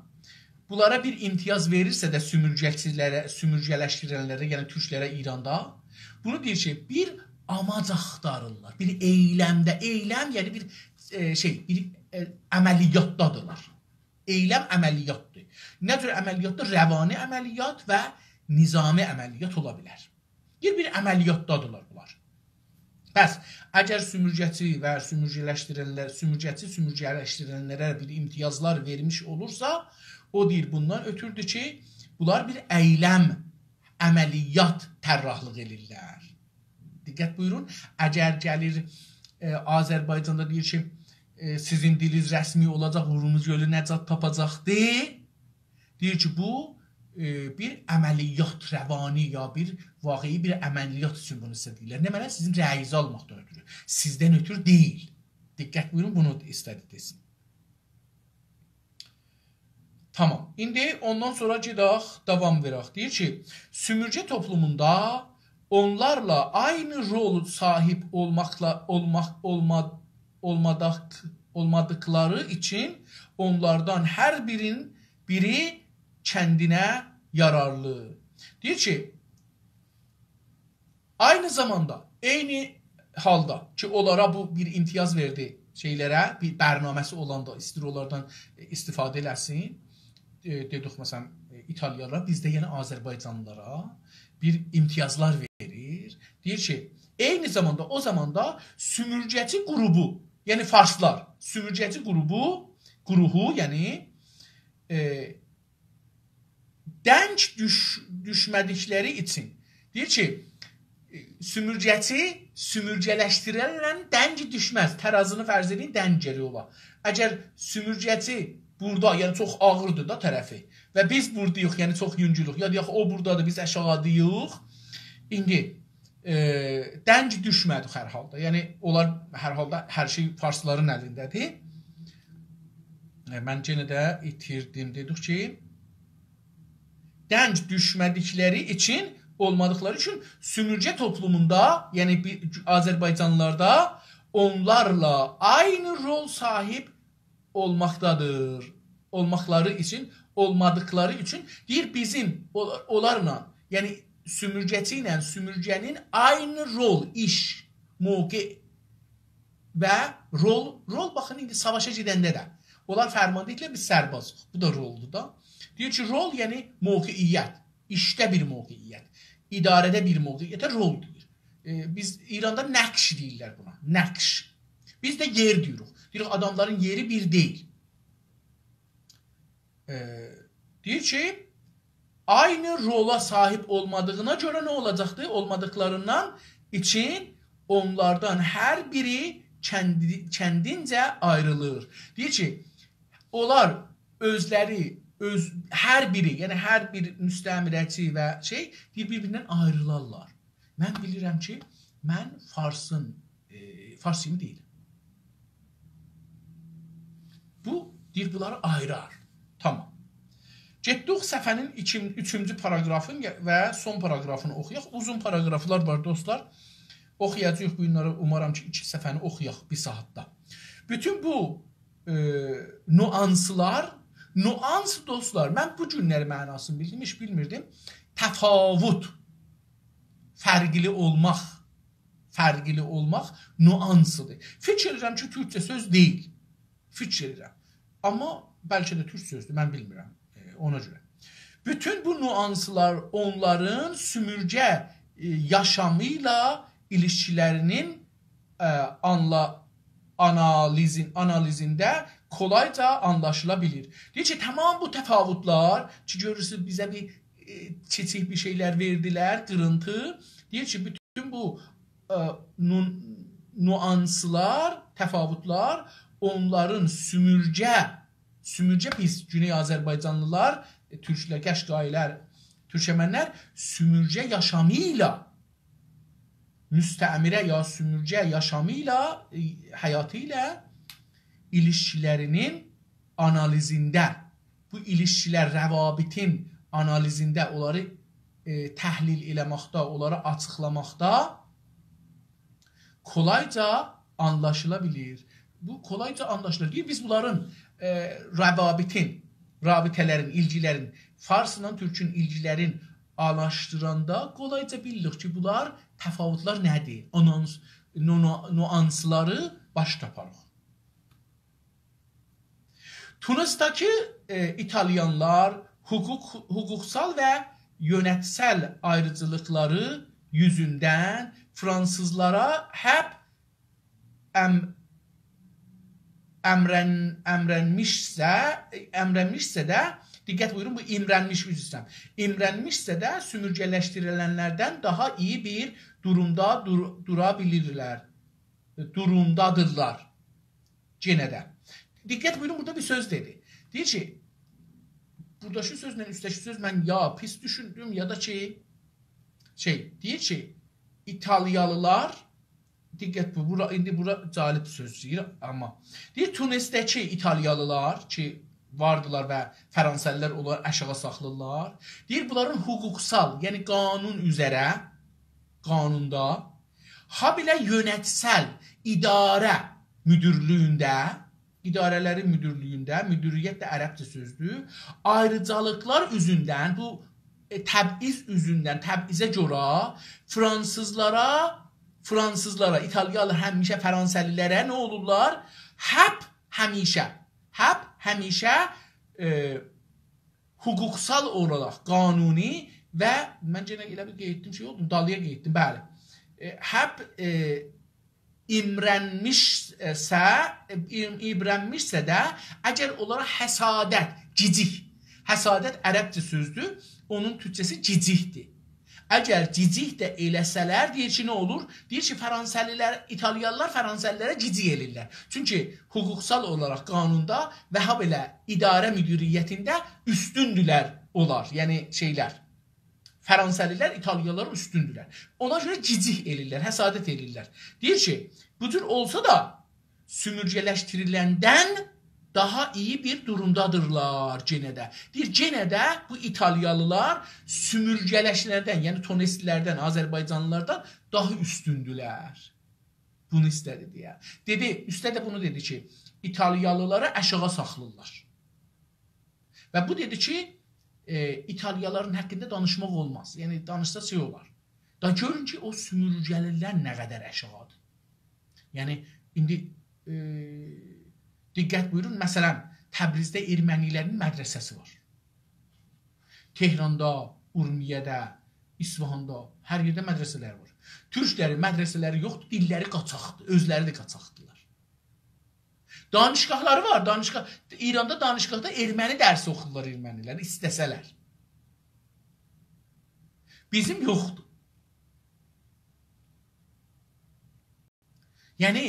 بونلارا بیر امتیاز وئریرسه ده، سومورگه‌چی‌لره، سومورگه‌لشدیرنلره، یعنی تورکلره ایراندا، بونو دئییر کی، بیر آماج آختاریرلار، بیر ائیلمده، ائیلم، یعنی بیر، ائ، شئی، بیر، ائ، عملیاتدادیرلار. ائیلم عملیاتدیر. نه جور عملیاتدیر؟ روانی عملیات و نظامی عملیات اولا بیلر. بیر، بیر عملیاتدادیرلار بونلار. پس، اگر سومورگه‌چی و سومورگه‌لشدیرنلر، سومورگه‌چی سومورگه‌لشدیرنلره بیر امتیازلار وئرمیش اولورسا، او دئییر، بوندان اؤتوردو کی، بونلار بیر ائیلم، عملیات طراحلیق ائدیرلر. دقت بویورون، اگر گلیر، ائ، آذربایجاندا دئییر کی، ائ، سیزین دیلینیز رسمی اولاجاق، اورمو گؤلو نجات تاپاجاقدی، دئییر کی، بو، ائ، بیر عملیات، روانی یا بیر واقعی بیر عملیات اوچون بونو سیزه دئییرلر. نمنه؟ سیزین رأیینیزی آلماقدان اؤتورو. سیزدن اؤتورو دئییل. دقت بویورون، بونو ایسته‌دی دئسین. تامام. ایندی اوندان سونرا گئدک، داوام وئرک. دئییر کی، سومورگه توپلوموندا، اونلارلا عینی رول صاحیب اولماقلا، اولماق، اولما، اولماداق، اولمادیقلاری اوچون اونلاردان هر بیرین، بیری کندینه یارارلی. دئییر کی، عینی زاماندا، عینی حالدا کی، اونلارا بو بیر امتیاز وئردی، شئیلره، بیر برنامه‌سی اولاندا ایستیر اونلاردان، ائ، استفاده ائله‌سین. ائ، دئدیک، مثلا، ائ، ایتالیالارا، بیز ده، یعنی، آذربایجانلیلارا بیر امتیازلار وئریر. دئییر کی، عینی زاماندا، او زاماندا سومورگه‌چی قروپو، یعنی فارسلار، سومورگه‌چی قروپو، گروهو، یعنی، ائ، دنگ دوش، دوشمه‌دیکلری اوچون. دئییر کی، ائ، سومورگه‌چی سومورگه‌لشدیرنله دنگ دوشمز. ترازینی فرض ائدین، دنگ گرک اولا. اگر سومورگه‌چی بورادا، یعنی چوخ آغیردیر دا طرفی و بیز بوراداییق، یعنی چوخ یونگولوک، یا دئیک، او بورادادیر، بیز آشاغیداییق. ایندی، ائ، دنگ دوشمه‌دیک هر حالدا. یعنی اونلار هر حالدا، هر شئی فارسلارین الینده‌دیر. ائ، من یئنه ده ایتیردیم، دئدیک کی، دنگ دوشمه‌دیکلری اوچون، اولمادیقلاری اوچون سومورگه توپلوموندا، یعنی بیر، آذربایجانلیلاردا اونلارلا عینی رول صاحیب اولماقدادیر. اولماقلاری اوچون، اولمادیقلاری اوچون دئییر، بیزیم اول، اونلارلا، یعنی سومورگه‌چی ایله سومورگه‌نین عینی رول، ایش، موقع و رول، رول، باخین، ایندی ساواشا گئدنده ده اونلار فرمانده ایدیلر، بیز سربازیق. بو دا رولدور دا. دئییر کی، رول، یعنی موقعیت، ایشده بیر موقعیت، اداره‌ده بیر موقعیته رول دئییر. ائ، بیز ایراندا نقش دئییرلر بونا، نقش. بیز ده یئر دئییریک. دئییریک، آداملارین یئری بیر دئییل. ائ، دئییر کی، عینی رولا صاحیب اولمادیغینا گؤره نه اولاجاقدی؟ اولمادیقلاریندان اوچون اونلاردان هر بیری کندی، کندینجه آیریلیر. دئییر کی، اونلار اؤزلری، اؤز، هر بیری، یعنی هر بیر مستعمره‌چی و شئی، دئییر، بیر-بیریندن آیریلارلار. من بیلیرم کی، من فارسین، ائ، فارس کیمی دئییلم. بو، دئییر، بونلاری آییرار. تامام. گئتدیک صفحه‌نین ایکین، اوچونجو پاراگرافین و سون پاراگرافینی اوخویاق. اوزون پاراگرافلار وار، دوستلار. اوخویاجاغیق بونلاری، اومارام کی، ایکی صفحه‌نی اوخویاق بیر ساعاتدا. بوتون بو، ائ، نوانسلار، نوانس، دوستلار، من بو گونلری معناسینی بیلدیم، هئچ بیلمیردیم. تفاوت، فرقلی اولماق، فرقلی اولماق نوانسیدیر. فیکیر ائدیرم کی، تورکجه سؤز دئییل. فیکیر ائدیرم. آمما بلکه ده تورک سؤزدور، من بیلمیرم. ائ، اونا گؤره. بوتون بو نوانسلار اونلارین سومورگه، ائ، یاشامی ایله ایلیشکیلرینین، ائ، آنلا، آنالیزین، آنالیزینده کولایجا آنلاشیلا بیلیر. دئییر کی، تامام بو تفاوتلار کی، گؤرورسونوز، بیزه بیر، ائ، کیچیک بیر شئیلر وئردیلر، قیرینتی. دئییر کی، بوتون بو، ائ، نو، نوانسلار، تفاوتلار اونلارین سومورگه، سومورگه بیز، گونئی آذربایجانلیلار، ائ، تورکلر، قشقاییلر، تورکمنلر سومورگه یاشامی ایله، مستعمره یا سومورگه یاشامی ایله، ائ، حیاتی ایله ایلیشکیلرینین آنالیزینده، بو ایلیشکیلر، روابطین آنالیزینده، اونلاری، ائ، تحلیل ائله‌مکده، اونلاری آچیقلاماقدا کولایجا آنلاشیلا بیلیر. بو کولایجا آنلاشیلیر. دئییر، بیز بونلارین، ائ، روابطین، رابطه‌لرین، ایلگیلرین، فارسلا تورکون ایلگیلرین آراشدیراندا کولایجا بیلیریک کی، بونلار، تفاوتلار نه‌دیر؟ آنانس، نو، نو، نوانسلاری باش تاپاریق. تونسداکی، ائ، ایتالیانلار حقوق، حقوقسال و یؤنتسل آیریجیلیقلاری یوزوندن فرانسیزلارا حب ام، امرن، امرنمیشسه، امرنمیشسه ده، دقت بویورون، بو ایمرنمیش، عذر ایسته‌ییرم. ایمرنمیشسه ده سومورگه‌لشدیریلنلردن داها ایی بیر دورومدا دور، دورا بیلیرلر. دورومدادیرلار. یئنه ده. دقت بویورون، بورادا بیر سؤز دئدی. دئییر کی، بوراداکی سؤزله اوسته‌کی سؤز من یا پیس دوشوندوم، یا دا کی، شئی، دئییر کی، ایتالیالیلار، دقت بو، بورا، ایندی بورا جالب سؤز دئییر، آمما. دئییر، تونسده‌کی ایتالیالیلار کی، واردیلار و فرانسه‌لیلر اونلاری آشاغی ساخلاییرلار. دئییر، بونلارین حقوقسال، یعنی قانون اوزره، قانوندا، هابئله یؤنتسل اداره مدیرلیگینده، اداره‌لرین مدیرلیگینده، مدیریت ده عربجه سؤزدور، آیریجالیقلار اوزوندن، بو، ائ، تبعیض اوزوندن، تبعیضه گؤره فرانسیزلارا، فرانسیزلارا، ایتالیالار همیشه فرانسه‌لی‌لره نه اولورلار؟ هپ همیشه، هپ همیشه، ائ، حقوقسال اولاراق قانونی و من یئنه ائله بیر قاییتدیم، شئی اولدوم، دالییا قاییتدیم، بلی. ائ، هپ، ائ، ایمرنمیشسه، ائ، ایم-، ایمرنمیشسه ده، اگر اونلارا حسادت، گیجیک، حسادت عربجه سؤزدور، اونون تورکجه‌سی گیجیکدیر. اگر گیجیک ده ائله‌سه‌لر، دئییر کی، نه اولور؟ دئییر کی، فرانسه‌لی‌لر، ایتالیالار فرانسه‌لی‌لره گیجیک ائله‌ییرلر. چونکی حقوقسال اولاراق قانوندا و هابئله اداره مدیریتینده اوستوندولر اونلار، یعنی شئیلر. فرانسه‌لی‌لر ایتالیالارا اوستوندولر. اونا گؤره گیجیک ائله‌ییرلر، حسادت ائله‌ییرلر. دئییر کی، بو جور اولسا دا سومورگه‌لشدیریلندن داها ایی بیر دورومدادیرلار یئنه ده. دئییر، یئنه ده بو ایتالیالی‌لار سومورگه‌لشنلردن، یعنی تونسلی‌لردن، آذربایجانلی‌لاردان داها اوستوندولر. بونو ایسته‌دی دئیه. دئدی، اوسته ده بونو دئدی کی، ایتالیالی‌لاری آشاغی ساخلاییرلار. و بو دئدی کی، ائ، ایتالیالارین حاقیندا دانیشماق اولماز. یعنی، دانیشسا شئی اولار. دا گؤرون کی، او سومورگه‌لی‌لر نه قدر آشاغیدیر. یعنی، ایندی، ائ، دقت بویورون، مثلا، تبریزده ارمنی‌لرین مدرسه‌سی وار. تهراندا، اورمیه‌ده، اصفهاندا، هر یئرده مدرسه‌لر وار. تورکلرین مدرسه‌لری یوخدور، دیللری قاچاقدیر، اؤزلری ده قاچاقدیلار. دانشگاهلاری وار، دانشگاه، ایراندا دانشگاهدا ارمنی درسی اوخورلار ارمنی‌لر، ایسته‌سه‌لر. بیزیم یوخدور. یعنی،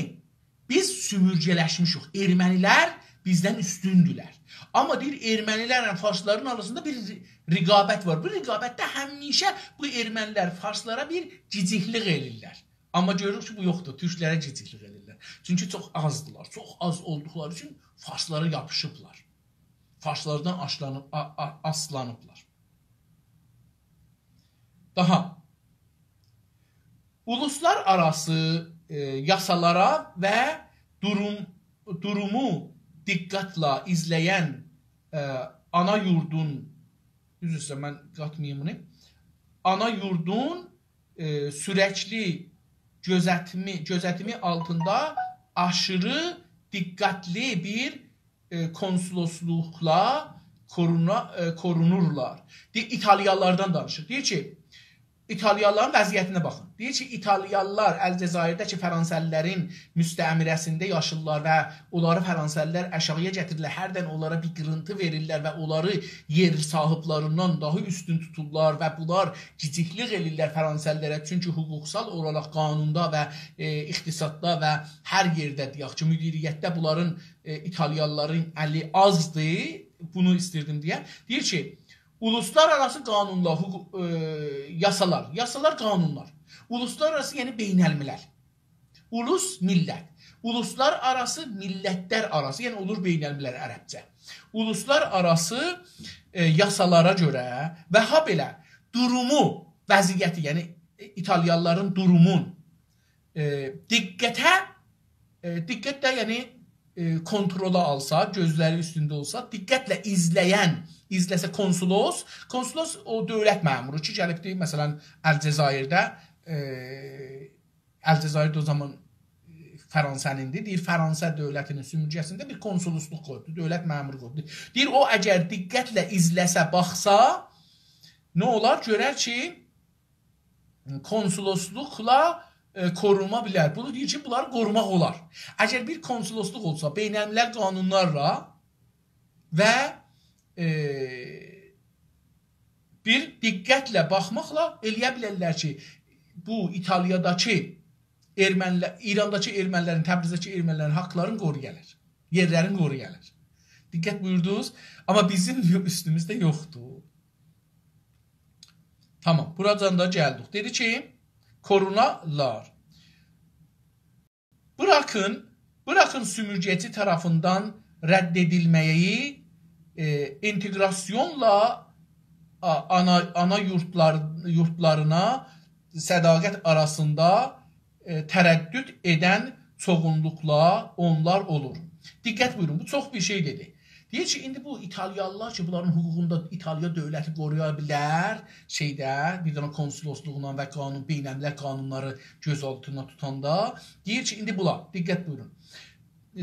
بیز سومورگه‌لشمیشیک. ارمنی‌لر بیزدن اوستوندولر. آمما دئییر، ارمنی‌لرله فارسلارین آراسیندا بیر ر-، رقابت وار. بو رقابتده همیشه بو ارمنی‌لر فارسلارا بیر گیجیکلیک ائله‌ییرلر. آمما گؤروروک کی، بو یوخدور. تورکلره گیجیکلیک ائدیرلر. چونکی چوخ آزدیلار. چوخ آز اولدوقلاری اوچون فارسلارا یاپیشیبلار. فارسلاردان آشلانیب، آ-، آ-، آسلانیبلار. داها اولوسلار آراسی، ائ، یاسالارا و دوروم، دورومو دقتله ایزله‌ین، ائ، آنا یوردون، عذر ایسته‌ییرم، من قاتماییم بونو. آنا یوردون ائ، سورکلی گؤزتیمی، گؤزتیمی آلتیندا آشیری دقتلی بیر، ائ، کونسولوسلوقلا کورونا-، ائ، کورونورلار. دئییر، ایتالیانلاردان دانیشیر. دئییر کی، ایتالیانلارین وضعیتینه باخین. دئییر کی، ایتالیانلار الجزایرده کی، فرانسه‌لی‌لرین مستعمره‌سینده یاشیرلار و اونلاری فرانسه‌لی‌لر آشاغییا گتیریرلر، هردن اونلارا بیر قیرینتی وئریرلر و اونلاری یئر صاحیبلریندن داها اوستون توتورلار و بونلار گیجیکلیک ائله‌ییرلر فرانسه‌لی‌لره، چونکی حقوقسال اولاراق قانوندا و، ائ، اقتصاددا و هر یئرده، دئیک کی، مدیریتده بونلارین، ائ، ایتالیانلارین الی آزدیر، بونو ایستیردیم دئیه. دئییر کی، اولوسلار آراسی قانونلار، حقوق، ائ، یاسالار، یاسالار، قانونلار. اولوسلار آراسی، یعنی بین‌الملل. اولوس، میللت. اولوسلار آراسی، میللتلر آراسی، یعنی اولور بین‌الملل عربجه. اولوسلار آراسی، ائ، یاسالارا گؤره و هابئله دورومو، وضعیتی، یعنی، ائ، ایتالیانلارین دورومون، ائ، دقته، ائ، دقت ده، یعنی، ائ، کونترولا آلسا، گؤزلری اوستونده اولسا، دقتله ایزله‌ین، ایزله‌سه کونسولوس، کونسولوس او دؤولت مأمورو کی، گلیبدی، مثلا، الجزایرده، ائ، الجزایر ده او زامان، ائ، فرانسه‌نیندیر. دئییر، فرانسه دؤولتینین سومورگه‌سینده بیر کونسولوسلوق قویوبدو، دؤولت مأمورو قویوبدو. دئییر، او اگر دقتله ایزله‌سه، باخسا، نه اولار؟ گؤرر کی، کونسولوسلوقلا، ائ، قورونا بیلر. بونو دئییر کی، بونلاری قوروماق اولار. اگر بیر کونسولوسلوق اولسا، بین‌الملل قانونلارلا و، ائ، بیر دقتله باخماقلا ائله‌یه بیلرلر کی، بو ایتالیاداکی ارمنی‌لر، ایرانداکی ارمنی‌لرین، تبریزده‌کی ارمنی‌لرین حاقلارینی قورویالار، یئرلرینی قورویالار. دقت بویوردونوز، آمما بیزیم یو-، اوستوموزده یوخدور. تامام، بوراجان دا گلدیک. دئدی کی، کورونالار. Bırakın, bırakın sömürgeci tarafından reddedilmeyi, e, entegrasyonla, a, ana, ana yurtlar, yurtlarına صداقت آراسیندا، ائ، تردد ائدن چوغونلوقلا اونلار اولور. دقت بویورون، بو چوخ بیر شئی دئدی. دئییر کی، ایندی بو ایتالیالیلار کی، بونلارین حقوقونو دا ایتالیا دؤولتی قورویا بیلر، شئیده، بیر دنه کونسولوسلوغونان و قانون، بین‌الملل قانونلاری گؤز آلتیندا توتاندا، دئییر کی، ایندی بونلار، دقت بویورون.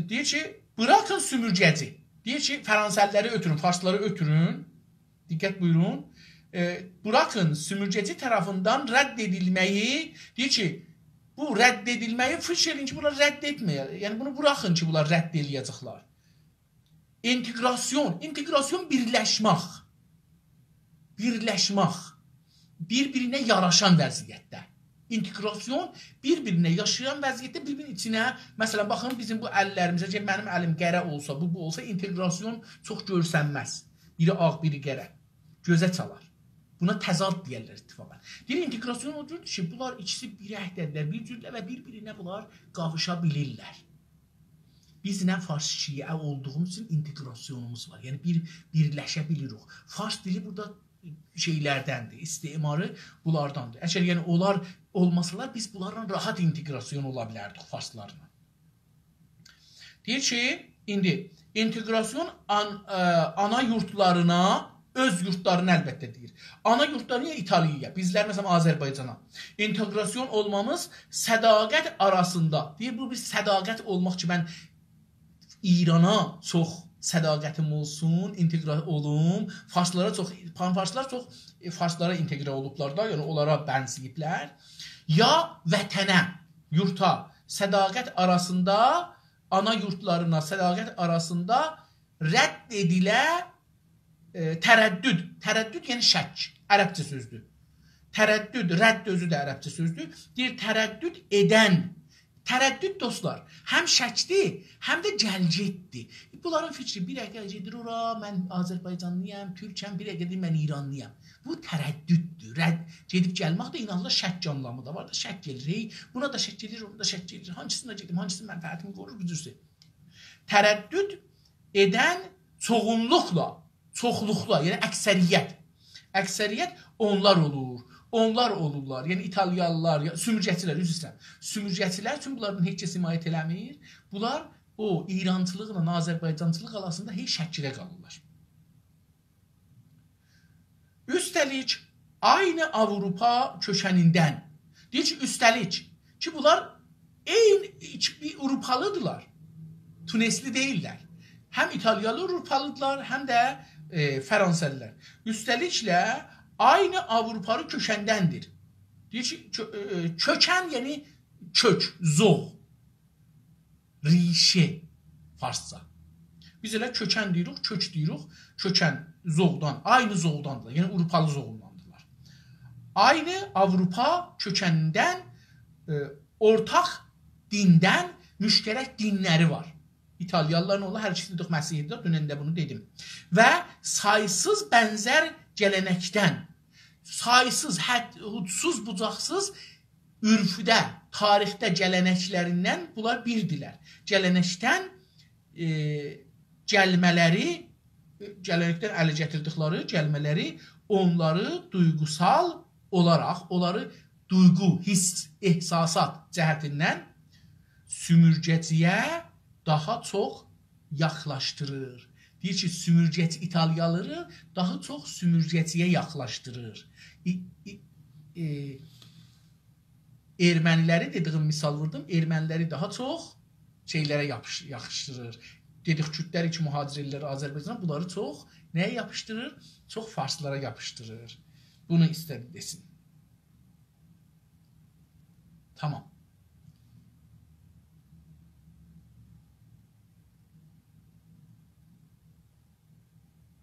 دئییر کی، «Bırakın sömürgeci.» دئییر کی، فرانسه‌لی‌لری اؤتورون، فارسلاری اؤتورون. دقت بویورون. ائ، «Bırakın sömürgeci tarafından reddedilmeyi.» دئییر کی، بو رد ائدیلمه‌یی فیکیر ائدین کی، بونلار رد ائتمه‌یه. یعنی، بونو بوراخین کی، بونلار رد ائله‌یه‌جکلر. انتگراسیون، انتگراسیون بیرلشمک. بیرلشمک. بیر-بیرینه یاراشان وضعیتده. انتگراسیون بیر-بیرینه یاشایان وضعیتده، بیر-بیرینین ایچینه، مثلا، باخین، بیزیم بو اللریمیزه، کی، منیم الیم قره اولسا، بو، بو اولسا، انتگراسیون چوخ گؤرسنمز. بیری آغ، بیری قره. گؤزه چالار. بونا تضاد دئیرلر اتفاقا. دئییر، انتگراسیون او جوردور کی، بونلار ایکیسی بیر رنگده‌دیرلر، بیر جوردور و بیر-بیرینه بونلار قاویشا بیلیرلر. بیز نه فارس شیعه اولدوغوموز اوچون انتگراسیونوموز وار. یعنی بیر، بیرلشه بیلیریک. فارس دیلی بورادا شئیلردندیر، استعماری بونلارداندیر. اگر، یعنی، اونلار اولماسالار، بیز بونلارلا راحت انتگراسیون اولا بیلردیک، فارسلارلا. دئییر کی، ایندی انتگراسیون آن-، ائ، آنا یوردلارینا، اؤز یوردلارینا البته دئییر. آنا یوردلارینا، ایتالیایا، بیزلر، مثلا، آذربایجانا. انتگراسیون اولمامیز صداقت آراسیندا. دئییر، بو بیر صداقت اولماق کی، من ایرانا چوخ صداقتیم اولسون، انتگرا اولوم. فارسلارا چوخ، پان‌فارسلار چوخ، ائ، فارسلارا انتگره اولوبلار دا، یعنی اونلارا بنزه‌ییبلر. یا وطنه، یوردا، صداقت آراسیندا، آنا یوردلارینا صداقت آراسیندا رد ائدیله، ائ، تردد. تردد، یعنی شک. عربجه سؤزدور. تردد، رد اؤزو ده عربجه سؤزدور. دئییر، تردد ائدن. تردد، دوستلار، هم شکدیر، هم ده گل‌گئتدیر. بونلارین فیکری، بیر دقیقه گئدیر اورا، من آذربایجانلی‌یام، تورکم، بیر دقیقه دئییر، من ایرانلی‌یام. بو تردددور. رد، گئدیب گلمک ده، اینانیرلار، شک آنلامی دا وار دا، شک گلیر. هئی، بونا دا شک گلیر، اونا دا شک گلیر. هانسینا گئدیم، هانسی منفعتیمی قویور، بو جورسو. تردد ائدن چوغونلوقلا، چوخلوقلا، یعنی اکثریت. اکثریت اونلار اولور. اونلار اولورلار. یعنی ایتالیالیلار، یا، سومورگه‌چیلر، عذر ایسته‌ییرم. سومورگه‌چیلر اوچون بونلاردان هئچ کس حمایت ائله‌میر. بونلار او ایرانچیلیقلا آذربایجانچیلیق آراسیندا هئی شکیله قالیرلار. Üstelik aynı Avrupa kökeninden. دئییر کی، اوسته‌لیک کی، بونلار عینی ایک-، بیر آوروپالی‌دیرلار. تونسلی دئییللر. هم ایتالیالی آوروپالی‌دیرلار، هم ده، ائ، فرانسه‌لی‌لر. Üstelik de aynı Avrupalı kökendendiriz. دئییر کی، کؤ-، ائ، ائ، کؤکن، یعنی کؤک، زوغ. ریشه، فارسجا. بیز ائله کؤکن دئییریک، کؤک دئییریک. کؤکن زوغدان، عینی زوغداندیلار. یعنی آوروپالی زوغونداندیلار. Aynı Avrupa kökeninden, e, ortak dinden, müşterek dinleri var. ایتالیالیلار نه اولور؟ هر ایکیسی ده مسیحی‌دیر، دونن ده بونو دئدیم. Ve sayısız benzer gelenekten, sayısız, حد، حدودسوز، بوجاقسیز عرفده، تاریخده گلنکلریندن بونلار بیردیلر. گلنکدن، ائ، گلمه‌لری، گلنکدن اله گتیردیکلری گلمه‌لری اونلاری دویغوسال اولاراق، اونلاری دویغو، حیس، احساسات جهتیندن سومورگه‌چی‌یه داها چوخ یاخلاشدیریر. دئییر کی، سومورگه‌چی، ایتالیالیلاری داها چوخ سومورگه‌چی‌یه یاخلاشدیریر. ای-، ای-، ائ، ارمنی‌لری، دئدیگیم مثال ووردوم، ارمنی‌لری داها چوخ شئیلره یاپیش-، یاخیشدیریر. دئدیک، کوردلر کی، مهاجر ائله‌ییرلر آذربایجانا، بونلاری چوخ نه‌یه یاپیشدیریر؟ چوخ فارسلارا یاپیشدیریر. بونو ایسته‌دی دئسین. تامام.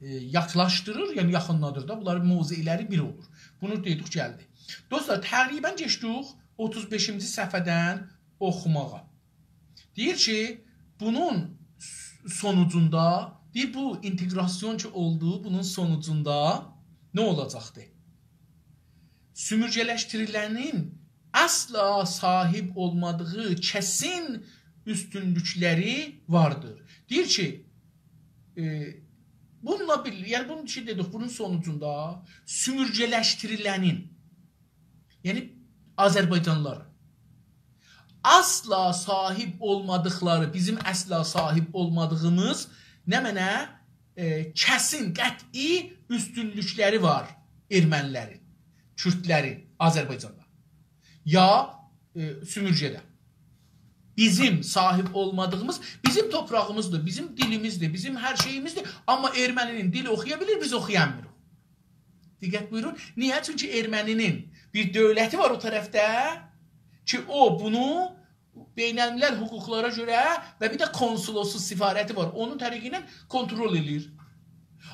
ائ، یاخلاشدیریر، یعنی یاخینلادیر دا. بونلارین موضعلری بیر اولور. بونو دئدیک، گلدی. دوستلار، تقریبا کئچدیک اوتوز بئشینجی صفحه‌دن اوخوماغا. دئییر کی، بونون سونوجوندا، دئییر، بو اینتئقراسیون کی اولدو، بونون سونوجوندا نه اولاجاقدی؟ Sömürgeleştirilenin asla sahip olmadığı kesin üstünlükleri vardır. دئییر کی، ائ، بونونلا بیرلیکده، یعنی بونون اوچون دئدیک، بونون سونوجوندا سومورگه‌لشدیریلنین، یعنی آذربایجانلیلار اصلا صاحیب اولمادیقلاری، بیزیم اصلا صاحیب اولمادیغیمیز نمنه، ائ، کسین، قطعی اوستونلوکلری وار ارمنیلرین، کوردلرین، آذربایجاندا. یا، ائ، سومورگه‌ده. بیزیم صاحیب اولمادیغیمیز، بیزیم توپراغیمیزدیر، بیزیم دیلیمیزدیر، بیزیم هر شئییمیزدیر. آمما ارمنی‌نین دیلی اوخویا بیلیر، بیز اوخویامیریق. دقت بویورون. نییه؟ چونکی ارمنی‌نین بیر دؤولتی وار او طرفده کی، او بونو بین‌الملل حقوقلارا گؤره و بیر ده کنسولوسو، سفارتی وار. اونون طریقی ایله کنترل ائله‌ییر.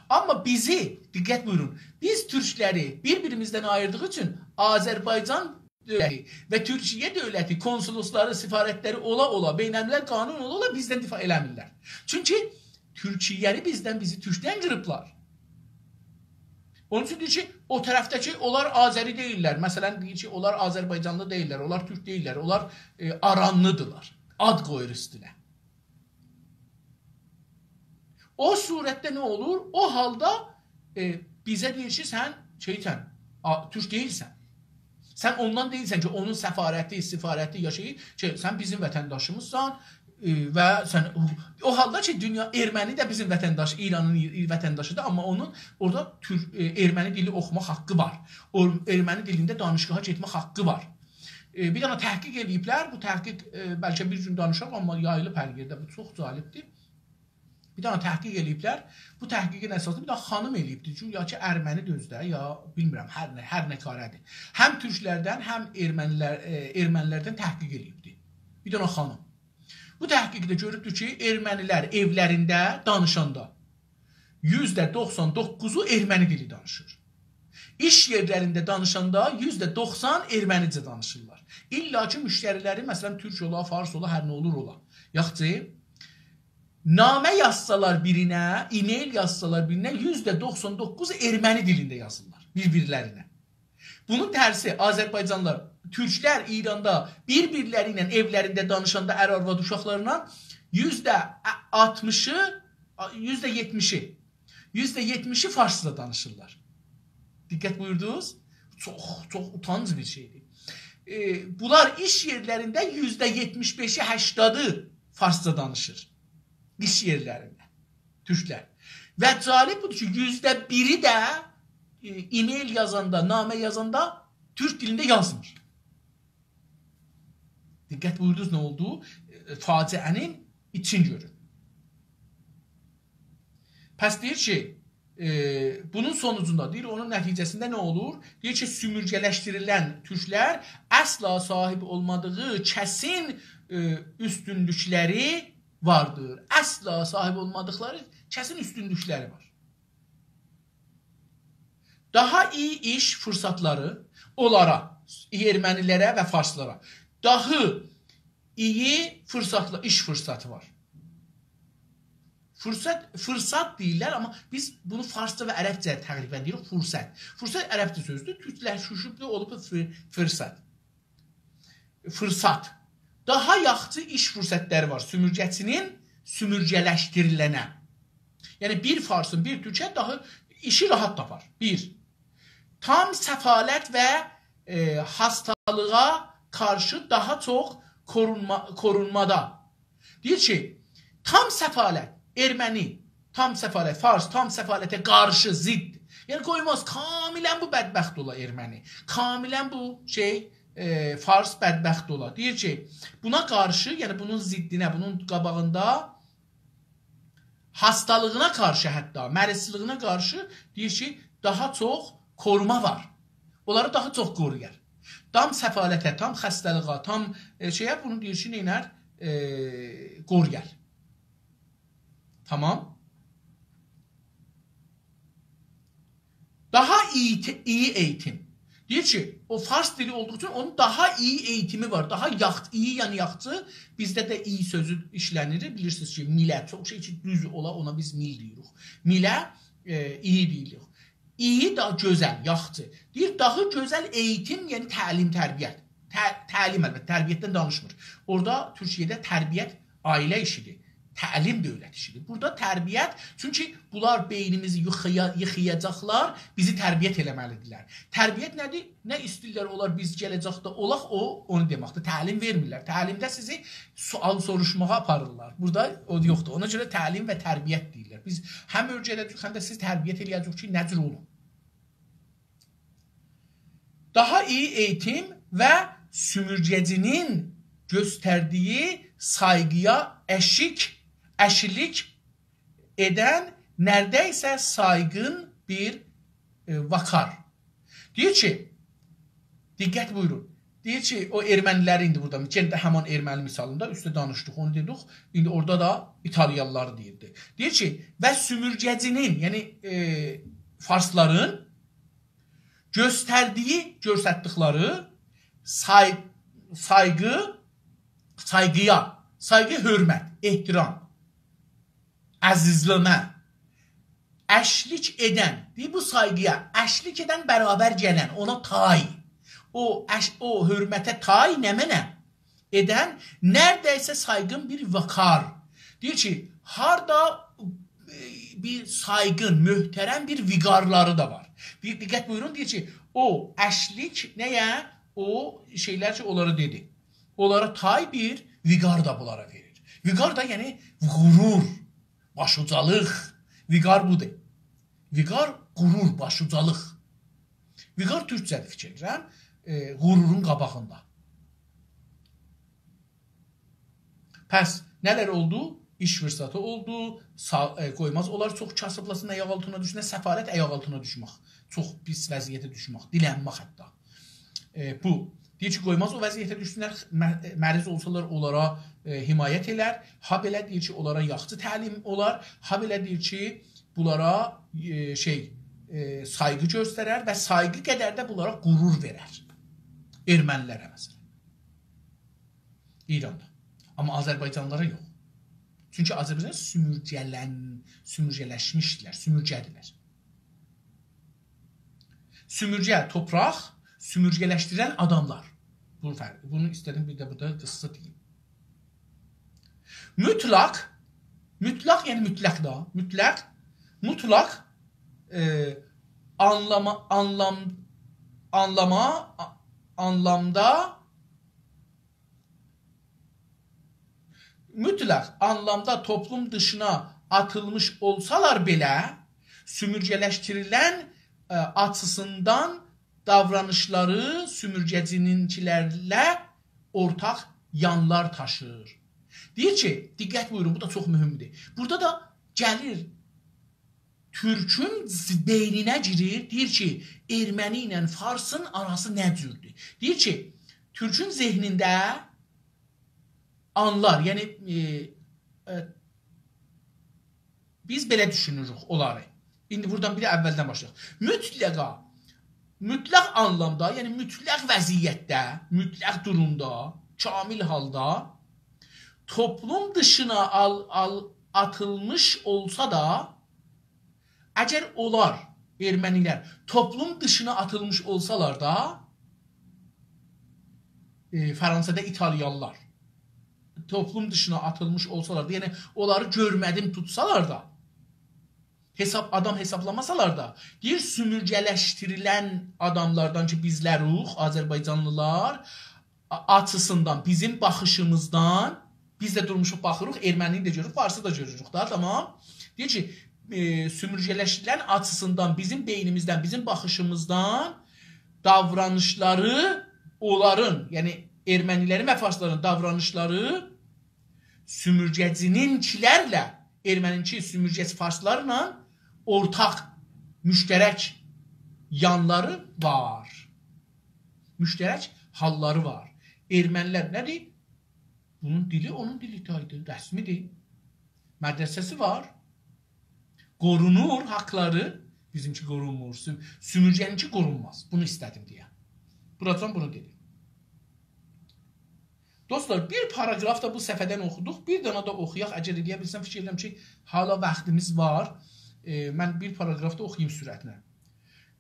آمما بیزی، دقت بویورون، بیز تورکلری بیر-بیریمیزدن آییردیغی اوچون آذربایجان دؤولتی و تورکیه دؤولتی کنسولوسلاری، سفارتلری اولا-اولا، بین‌الملل قانون اولا-اولا بیزدن دفاع ائله‌میرلر. چونکی تورکیه‌نی بیزدن، بیزی تورکدن قیریبلار. اونون اوچون دئییر کی، او طرفده‌کی اونلار آذری دئییللر. مثلا، دئییر کی، اونلار آذربایجانلی دئییللر، اونلار تورک دئییللر، اونلار، ائ، آرانلی‌دیرلار. آد قویور اوستونه. او صورتده نه اولور؟ او حالدا، ائ، بیزه دئییر کی، سن شئیسن، آ، تورک دئییلسن. سن اوندان دئییلسن کی، اونون سفارتی، سفارتی یا شئیی، کی، سن بیزیم وطنداشیمیزسان، ائ، و سن او، او حالدا کی، دونیا، ارمنی ده بیزیم وطنداش، ایرانین وطنداشیدیر، آمما اونون اورادا تور-، ائ، ارمنی دیلی اوخوماق حاققی وار. او، ارمنی دیلینده دانشگاها گئتمک حاققی وار. ائ، بیر دنه تحقیق ائله‌ییبلر. بو تحقیق، ائ، بلکه بیر گون دانیشاق، آمما یاییلیب هر یئرده. بو چوخ جالبدیر. بیر دنه تحقیق ائله‌ییبلر. بو تحقیقین اساسیندا بیر دنه خانیم ائله‌ییبدی. گویا کی، ارمنی‌دیر اؤزو ده، یا بیلمیرم، هر نه، هر نه کاره‌دیر. هم تورکلردن، هم ارمنیلر، ائ، ارمنیلردن تحقیق ائله‌ییبدی. بیر دنه خانیم. بو تحقیقده گؤروبدور کی، ارمنیلر ائولرینده دانیشاندا یوزده دوخسان دوققوزو ارمنی دیلی دانیشیر. ایش یئرلرینده دانیشاندا یوزده دوخسان ارمنیجه دانیشیرلار. الا کی، مشتری‌لری، مثلا، تورک اولا، فارس اولا، هر نه اولور اولا. یاخشی، نامه یازسالار بیرینه، ایمیل یازسالار بیرینه، یوزده دوخسان دوققوز ارمنی دیلینده یازیرلار بیر-بیرلرینه. بونون ترسی، آذربایجانلیلار، تورکلر ایراندا بیر-بیرلری ایله ائولرینده دانیشاندا ار-آرواد اوشاقلارلا یوزده آلتمیشی، یوزده یئتمیشی، یوزده یئتمیشی فارسجا دانیشیرلار. دقت بویوردونوز؟ چوخ، چوخ اوتانج بیر شئیدیر. ائ، بونلار ایش یئرلرینده یوزده یئتمیش بئشی، هشتادی فارسجا دانیشیر. ایش یئرلرینده. تورکلر. و جالب بودور کی، یوزده بیری ده، ائ، ایمیل یازاندا، نامه یازاندا تورک دیلینده یازمیر. دقت بویوردونوز، نه اولدو؟ ائ، فاجعه‌نین ایچین گؤرون. پس دئییر کی، ائ، بونون سونوجوندا، دئییر، اونون نتیجه‌سینده نه اولور؟ دئییر کی، سومورگه‌لشدیریلن تورکلر اصلا صاحیب اولمادیغی کسین، ائ، اوستونلوکلری واردیر. اصلا صاحیب اولمادیقلاری کسین اوستونلوکلری وار. داها ایی ایش فرصتلری اونلارا، ارمنیلره و فارسلارا. داها ایی فرصتله، ایش فرصتی وار. فرصت، فرصت دئییرلر، آمما بیز بونو فارسجا و عربجه تقریبا دئییریک، فرصت. فرصت عربجه سؤزدور، تورکلشدیریب ده اولوب فر-، فرصت. فرصت. داها یاخشی ایش فرصتلری وار سومورگه‌چی‌نین سومورگه‌لشدیریلنه. یعنی، بیر فارسین، بیر تورکه داها ایشی راحت تاپار. بیر. تام سفالت و، ائ، هاستالیغا قارشی داها چوخ قورونما-، قورونمادا. دئییر کی، تام سفالت، ارمنی، تام سفالت، فارس، تام سفالته قارشی، ضد. یعنی، قویماز، کاملا بو بدبخت اولا ارمنی. کاملا بو شئی، ائ، فارس بدبخت اولا. دئییر کی، بونا قارشی، یعنی بونون ضدینه، بونون قاباغیندا هاستالیغینا قارشی حتی، مریضچیلیغینا قارشی دئییر کی، داها چوخ قوروما وار. اونلاری داها چوخ قورویار. تام سفالته، تام خسته‌لیغا، تام، ائ، شئیه بونو دئییر کی، نئینر؟ ائ، قورویار. تامام. داها ایی، ایی ائییتیم. دئییر کی، او فارس دیلی اولدوغو اوچون اونون داها ایی ائییتیمی وار. داها یاخ-، ایی، یعنی یاخشی. بیزده ده ایی سؤزو ایشله‌نیر. بیلیرسینیز کی، میله، چوخ شئی کی، دوز اولا، اونا بیز میل دئییریک. میله، ائ، ایی دئییریک. ایی، داها گؤزل، یاخشی. دئییر، داها گؤزل ائییتیم، یعنی تعلیم، تربیت. تع-، تعلیم، البته، تربیتدن دانیشمیر. اورادا تورکیه‌ده تربیت عائله ایشیدیر. تعلیم دولت ایشیدیر. بورادا تربیت، چونکی بونلار بئینیمیزی یوخویا-، یوخویاجاقلار، بیزی تربیت ائله‌مه‌لیدیرلر. تربیت نه‌دیر؟ نه ایسته‌ییرلر اونلار بیز گله‌جکده اولاق، او، اونو دئمکدیر. تعلیم وئرمیرلر. تعلیمده سیزی سؤال سوروشماغا آپاریرلار. بورادا او یوخدور. اونا گؤره تعلیم و تربیت دئییرلر. بیز هم اؤیره‌جه‌ییک، هم ده سیزی تربیت ائله‌یه‌جه‌ییک کی، نه جور اولون. Daha iyi eğitim ve sömürgecinin gösterdiği saygıya eşik, eşlik eden neredeyse saygın bir, e, vakar. دئییر کی، دقت بویورون. دئییر کی، او ارمنی‌لری ایندی بورادا، یئنه ده همان ارمنی مثالیندا اوسته دانیشدیق، اونو دئدیک. ایندی اورادا دا ایتالیانلاری دئییردی. دئییر کی، و سومورگه‌جی‌نین، یعنی، ائ، فارسلارین گؤستردیگی، گؤستردیکلری سای-، سایغی، سایغییا، سایغی، حؤرمت، احترام، عزیزله‌مه، اشلیک ائدن، دئییر بو سایغییا، اشلیک ائدن برابر گلن، اونا تای، او اش-، او حؤرمته تای، نمنه؟ ائدن، نئرده‌یسه سایغین بیر وقار. دئییر کی، هاردا، ائ، بیر سایغین، محترم بیر وقارلاری دا وار. دئییر، دقت بویورون، دئییر کی، او اشلیک نه‌یه؟ او شئیلر کی، اونلارا دئدی. اونلارا تای بیر وقار دا بونلارا وئریر. وقار دا، یعنی، غرور، باش‌اوجالیق. وقار بودور. وقار، غرور، باش‌اوجالیق. وقار تورکجه‌دیر، فیکیر ائدیرم. ائ، غرورون قاباغیندا. پس نه‌لر اولدو؟ ایش فرصتی اولدو. سا-، ائ، قویماز اونلار چوخ کاسیبلاسین، آیاق آلتینا دوشسونلر، سفالت آیاق آلتینا دوشمک. چوخ پیس وضعیته دوشمک، دیلنمک حتی. ائ، بو. دئییر کی، قویماز او وضعیته دوشسونلر، م-، مریض اولسالار اونلارا، ائ، حمایت ائلر. هابئله دئییر کی، اونلارا یاخشی تعلیم اولار. هابئله دئییر کی، بونلارا، ائ، شئی، ائ، سایغی گؤسترر و سایغی قدر ده بونلارا غرور وئرر. ارمنی‌لره مثلا. ایراندا. آمما آذربایجانلی‌لارا یوخ. چونکی آذربایجان سومورگه‌لن-، سومورگه‌لشمیشدیلر، سومورگه‌دیلر. سومورگه، توپراق، سومورگه‌لشدیرن آداملار. بو فرق. بونو ایسته‌دیم بیر ده بورادا قیسا دئییم. مطلق، مطلق، یعنی مطلق دا، مطلق، مطلق، ائ، آنلاما، آنلام، آنلاما، آ-، آنلامدا، مطلق آنلامدا توپلوم دیشینا آتیلمیش اولسالار بئله، سومورگه‌لشدیریلن، ائ، آچیسیندان داورانیشلاری سومورگه‌جی‌نینکی‌لرله اورتاق یانلار تاشیر. دئییر کی، دقت بویورون، بو دا چوخ مهمدور. بورادا دا گلیر تورکون ز-، بئینینه گیریر، دئییر کی، ارمنی ایله فارسین آراسی نه جوردور؟ دئییر کی، تورکون ذهنینده آنلار، یعنی، ائ، ائ، بیز بئله دوشونوروک اونلاری. ایندی بورادان بیر ده اولدن باشلایاق. مطلقا، مطلق آنلامدا، یعنی مطلق وضعیتده، مطلق دورومدا، کامل حالدا توپلوم دیشینا آل-، آل-، آتیلمیش اولسا دا، اگر اونلار، ارمنی‌لر، توپلوم دیشینا آتیلمیش اولسالار دا، ائ، فرانسادا ایتالیانلی‌لار توپلوم دیشینا آتیلمیش اولسالار دا، یعنی اونلاری گؤرمه‌دیم توتسالار دا، حساب، آدام حسابلاماسالار دا، دئییر، سومورگه‌لشدیریلن آداملاردان کی، بیزلروخ، آذربایجانلی‌لار، آ-، آچیسیندان، بیزیم باخیشیمیزدان، بیز ده دورموشوق، باخیریق، ارمنی‌نی ده گؤروروک، فارسی دا گؤروروک دا، تامام. دئییر کی، ائ، سومورگه‌لشدیریلن آچیسیندان، بیزیم بئینیمیزدن، بیزیم باخیشیمیزدان داورانیشلاری، اونلارین، یعنی ارمنی‌لرین و فارسلارین داورانیشلاری سومورگه‌جی‌نینکی‌لرله، ارمنی‌نینکی، سومورگه‌چی فارسلارلا اورتاق، مشترک یانلاری وار. مشترک حاللاری وار. ارمنی‌لر نه‌دیر؟ بونون دیلی اونون دیلی تایدیر، رسمی‌دیر. مدرسه‌سی وار. قورونور حاقلاری، بیزیمکی قورونمور. سوم-، سومورگه‌نینکی قورونماز. بونو ایسته‌دیم دئیم. بوراجان بونو دئدی. دوستلار، بیر پاراگراف دا بو صفحه‌دن اوخودوق. بیر دنه ده اوخویاق، اگر ائله‌یه بیلسم، فیکیر ائدیرم کی، حالا واختیمیز وار. ائ، من بیر پاراگراف دا اوخویوم سرعتله.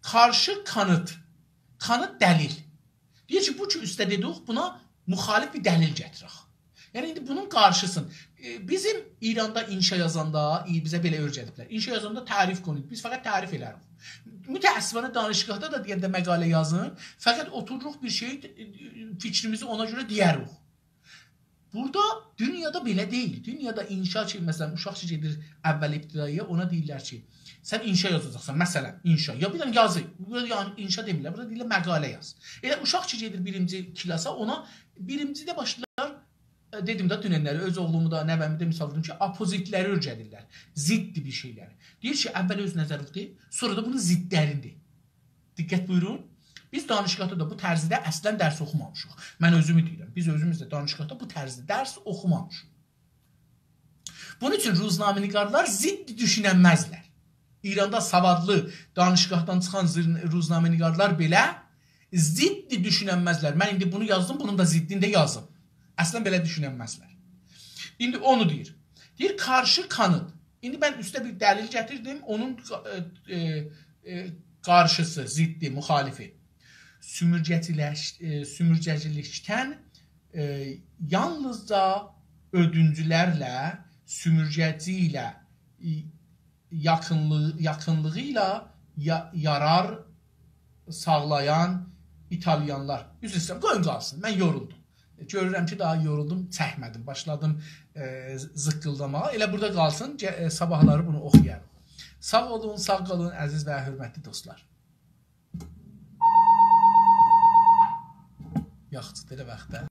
قارشی کانیت. کانیت، دلیل. دئییر کی، بو کی اوسته دئدیک، بونا مخالف بیر دلیل گتیرک. یعنی، ایندی بونون قارشیسین، ائ، بیزیم ایراندا انشا یازاندا، ائ، بیزه بئله اؤیره‌دیبلر. انشا یازاندا تعریف کونو، بیز فقط تعریف ائلریک. متأسفانه دانشگاهدا دا دئینده مقاله یازین، فقط اوتوروروق بیر شئی، ائ، فیکریمیزی اونا گؤره دئیه‌ریک. بورادا دونیادا بئله دئییل. دونیادا انشا کی، مثلا، اوشاق کی گئدیر اول ابتدایی‌یه، اونا دئییرلر کی، سن انشا یازاجاقسان، مثلا، انشا. یا بیر دنه یازی، بورادا یعنی انشا دئمیرلر، بورادا دئییرلر مقاله یاز. ائله اوشاق کی گئدیر بیرینجی کلاسا، اونا بیرینجیده باشلاییرلار، ائ، دئدیم ده دوننلری، اؤز اوغلومو دا، نوه‌می ده مثال ووردوم کی، اپوزیتلری اؤیره‌دیرلر. ضد بیر شئیلری. دئییر کی، اول اؤز نظرینی دئ، سونرا دا بونون ضدلرینی دئ. دقت بویورون. بیز دانشگاهدا دا بو طرزده اصلا درس اوخومامیشیق. من اؤزومو دئییرم. بیز اؤزوموز ده دانشگاهدا بو طرزده درس اوخومامیشیق. بونون اوچون روزنامه‌نگارلار ضد دوشوننمزلر. ایراندا سوادلی دانشگاهدان چیخان زیر-، روزنامه‌نگارلار بئله ضد دوشوننمزلر. من ایندی بونو یازدیم، بونون دا ضدینی ده یازیم. اصلا بئله دوشوننمزلر. ایندی اونو دئییر. دئییر، قارشی کانیت. ایندی من اوسته بیر دلیل گتیردیم، اونون، ائ، ائ، ائ، قارشیسی، ضدی، مخالفی. سومورگه‌چیلش-، ائ، سومورگه‌چیلیکدن، ائ، یالنیزجا اؤدونجولرله، سومورگه‌چی ایله، ائ، یاخینلی-، یاخینلیغی ایله یا-، یارار ساغلایان ایتالیانلار. عذر ایسته‌ییرم، قویون قالسین، من یورولدوم. گؤرورم کی، داها یورولدوم، چکمه‌دیم. باشلادیم، ائ، زیققیلداماغا. ائله بورادا قالسین، گه-، ائ، صاباحلاری بونو اوخویارام. ساغ اولون، ساغ قالین، عزیز و حؤرمتلی دوستلار. یاخشی، ائله واختدا.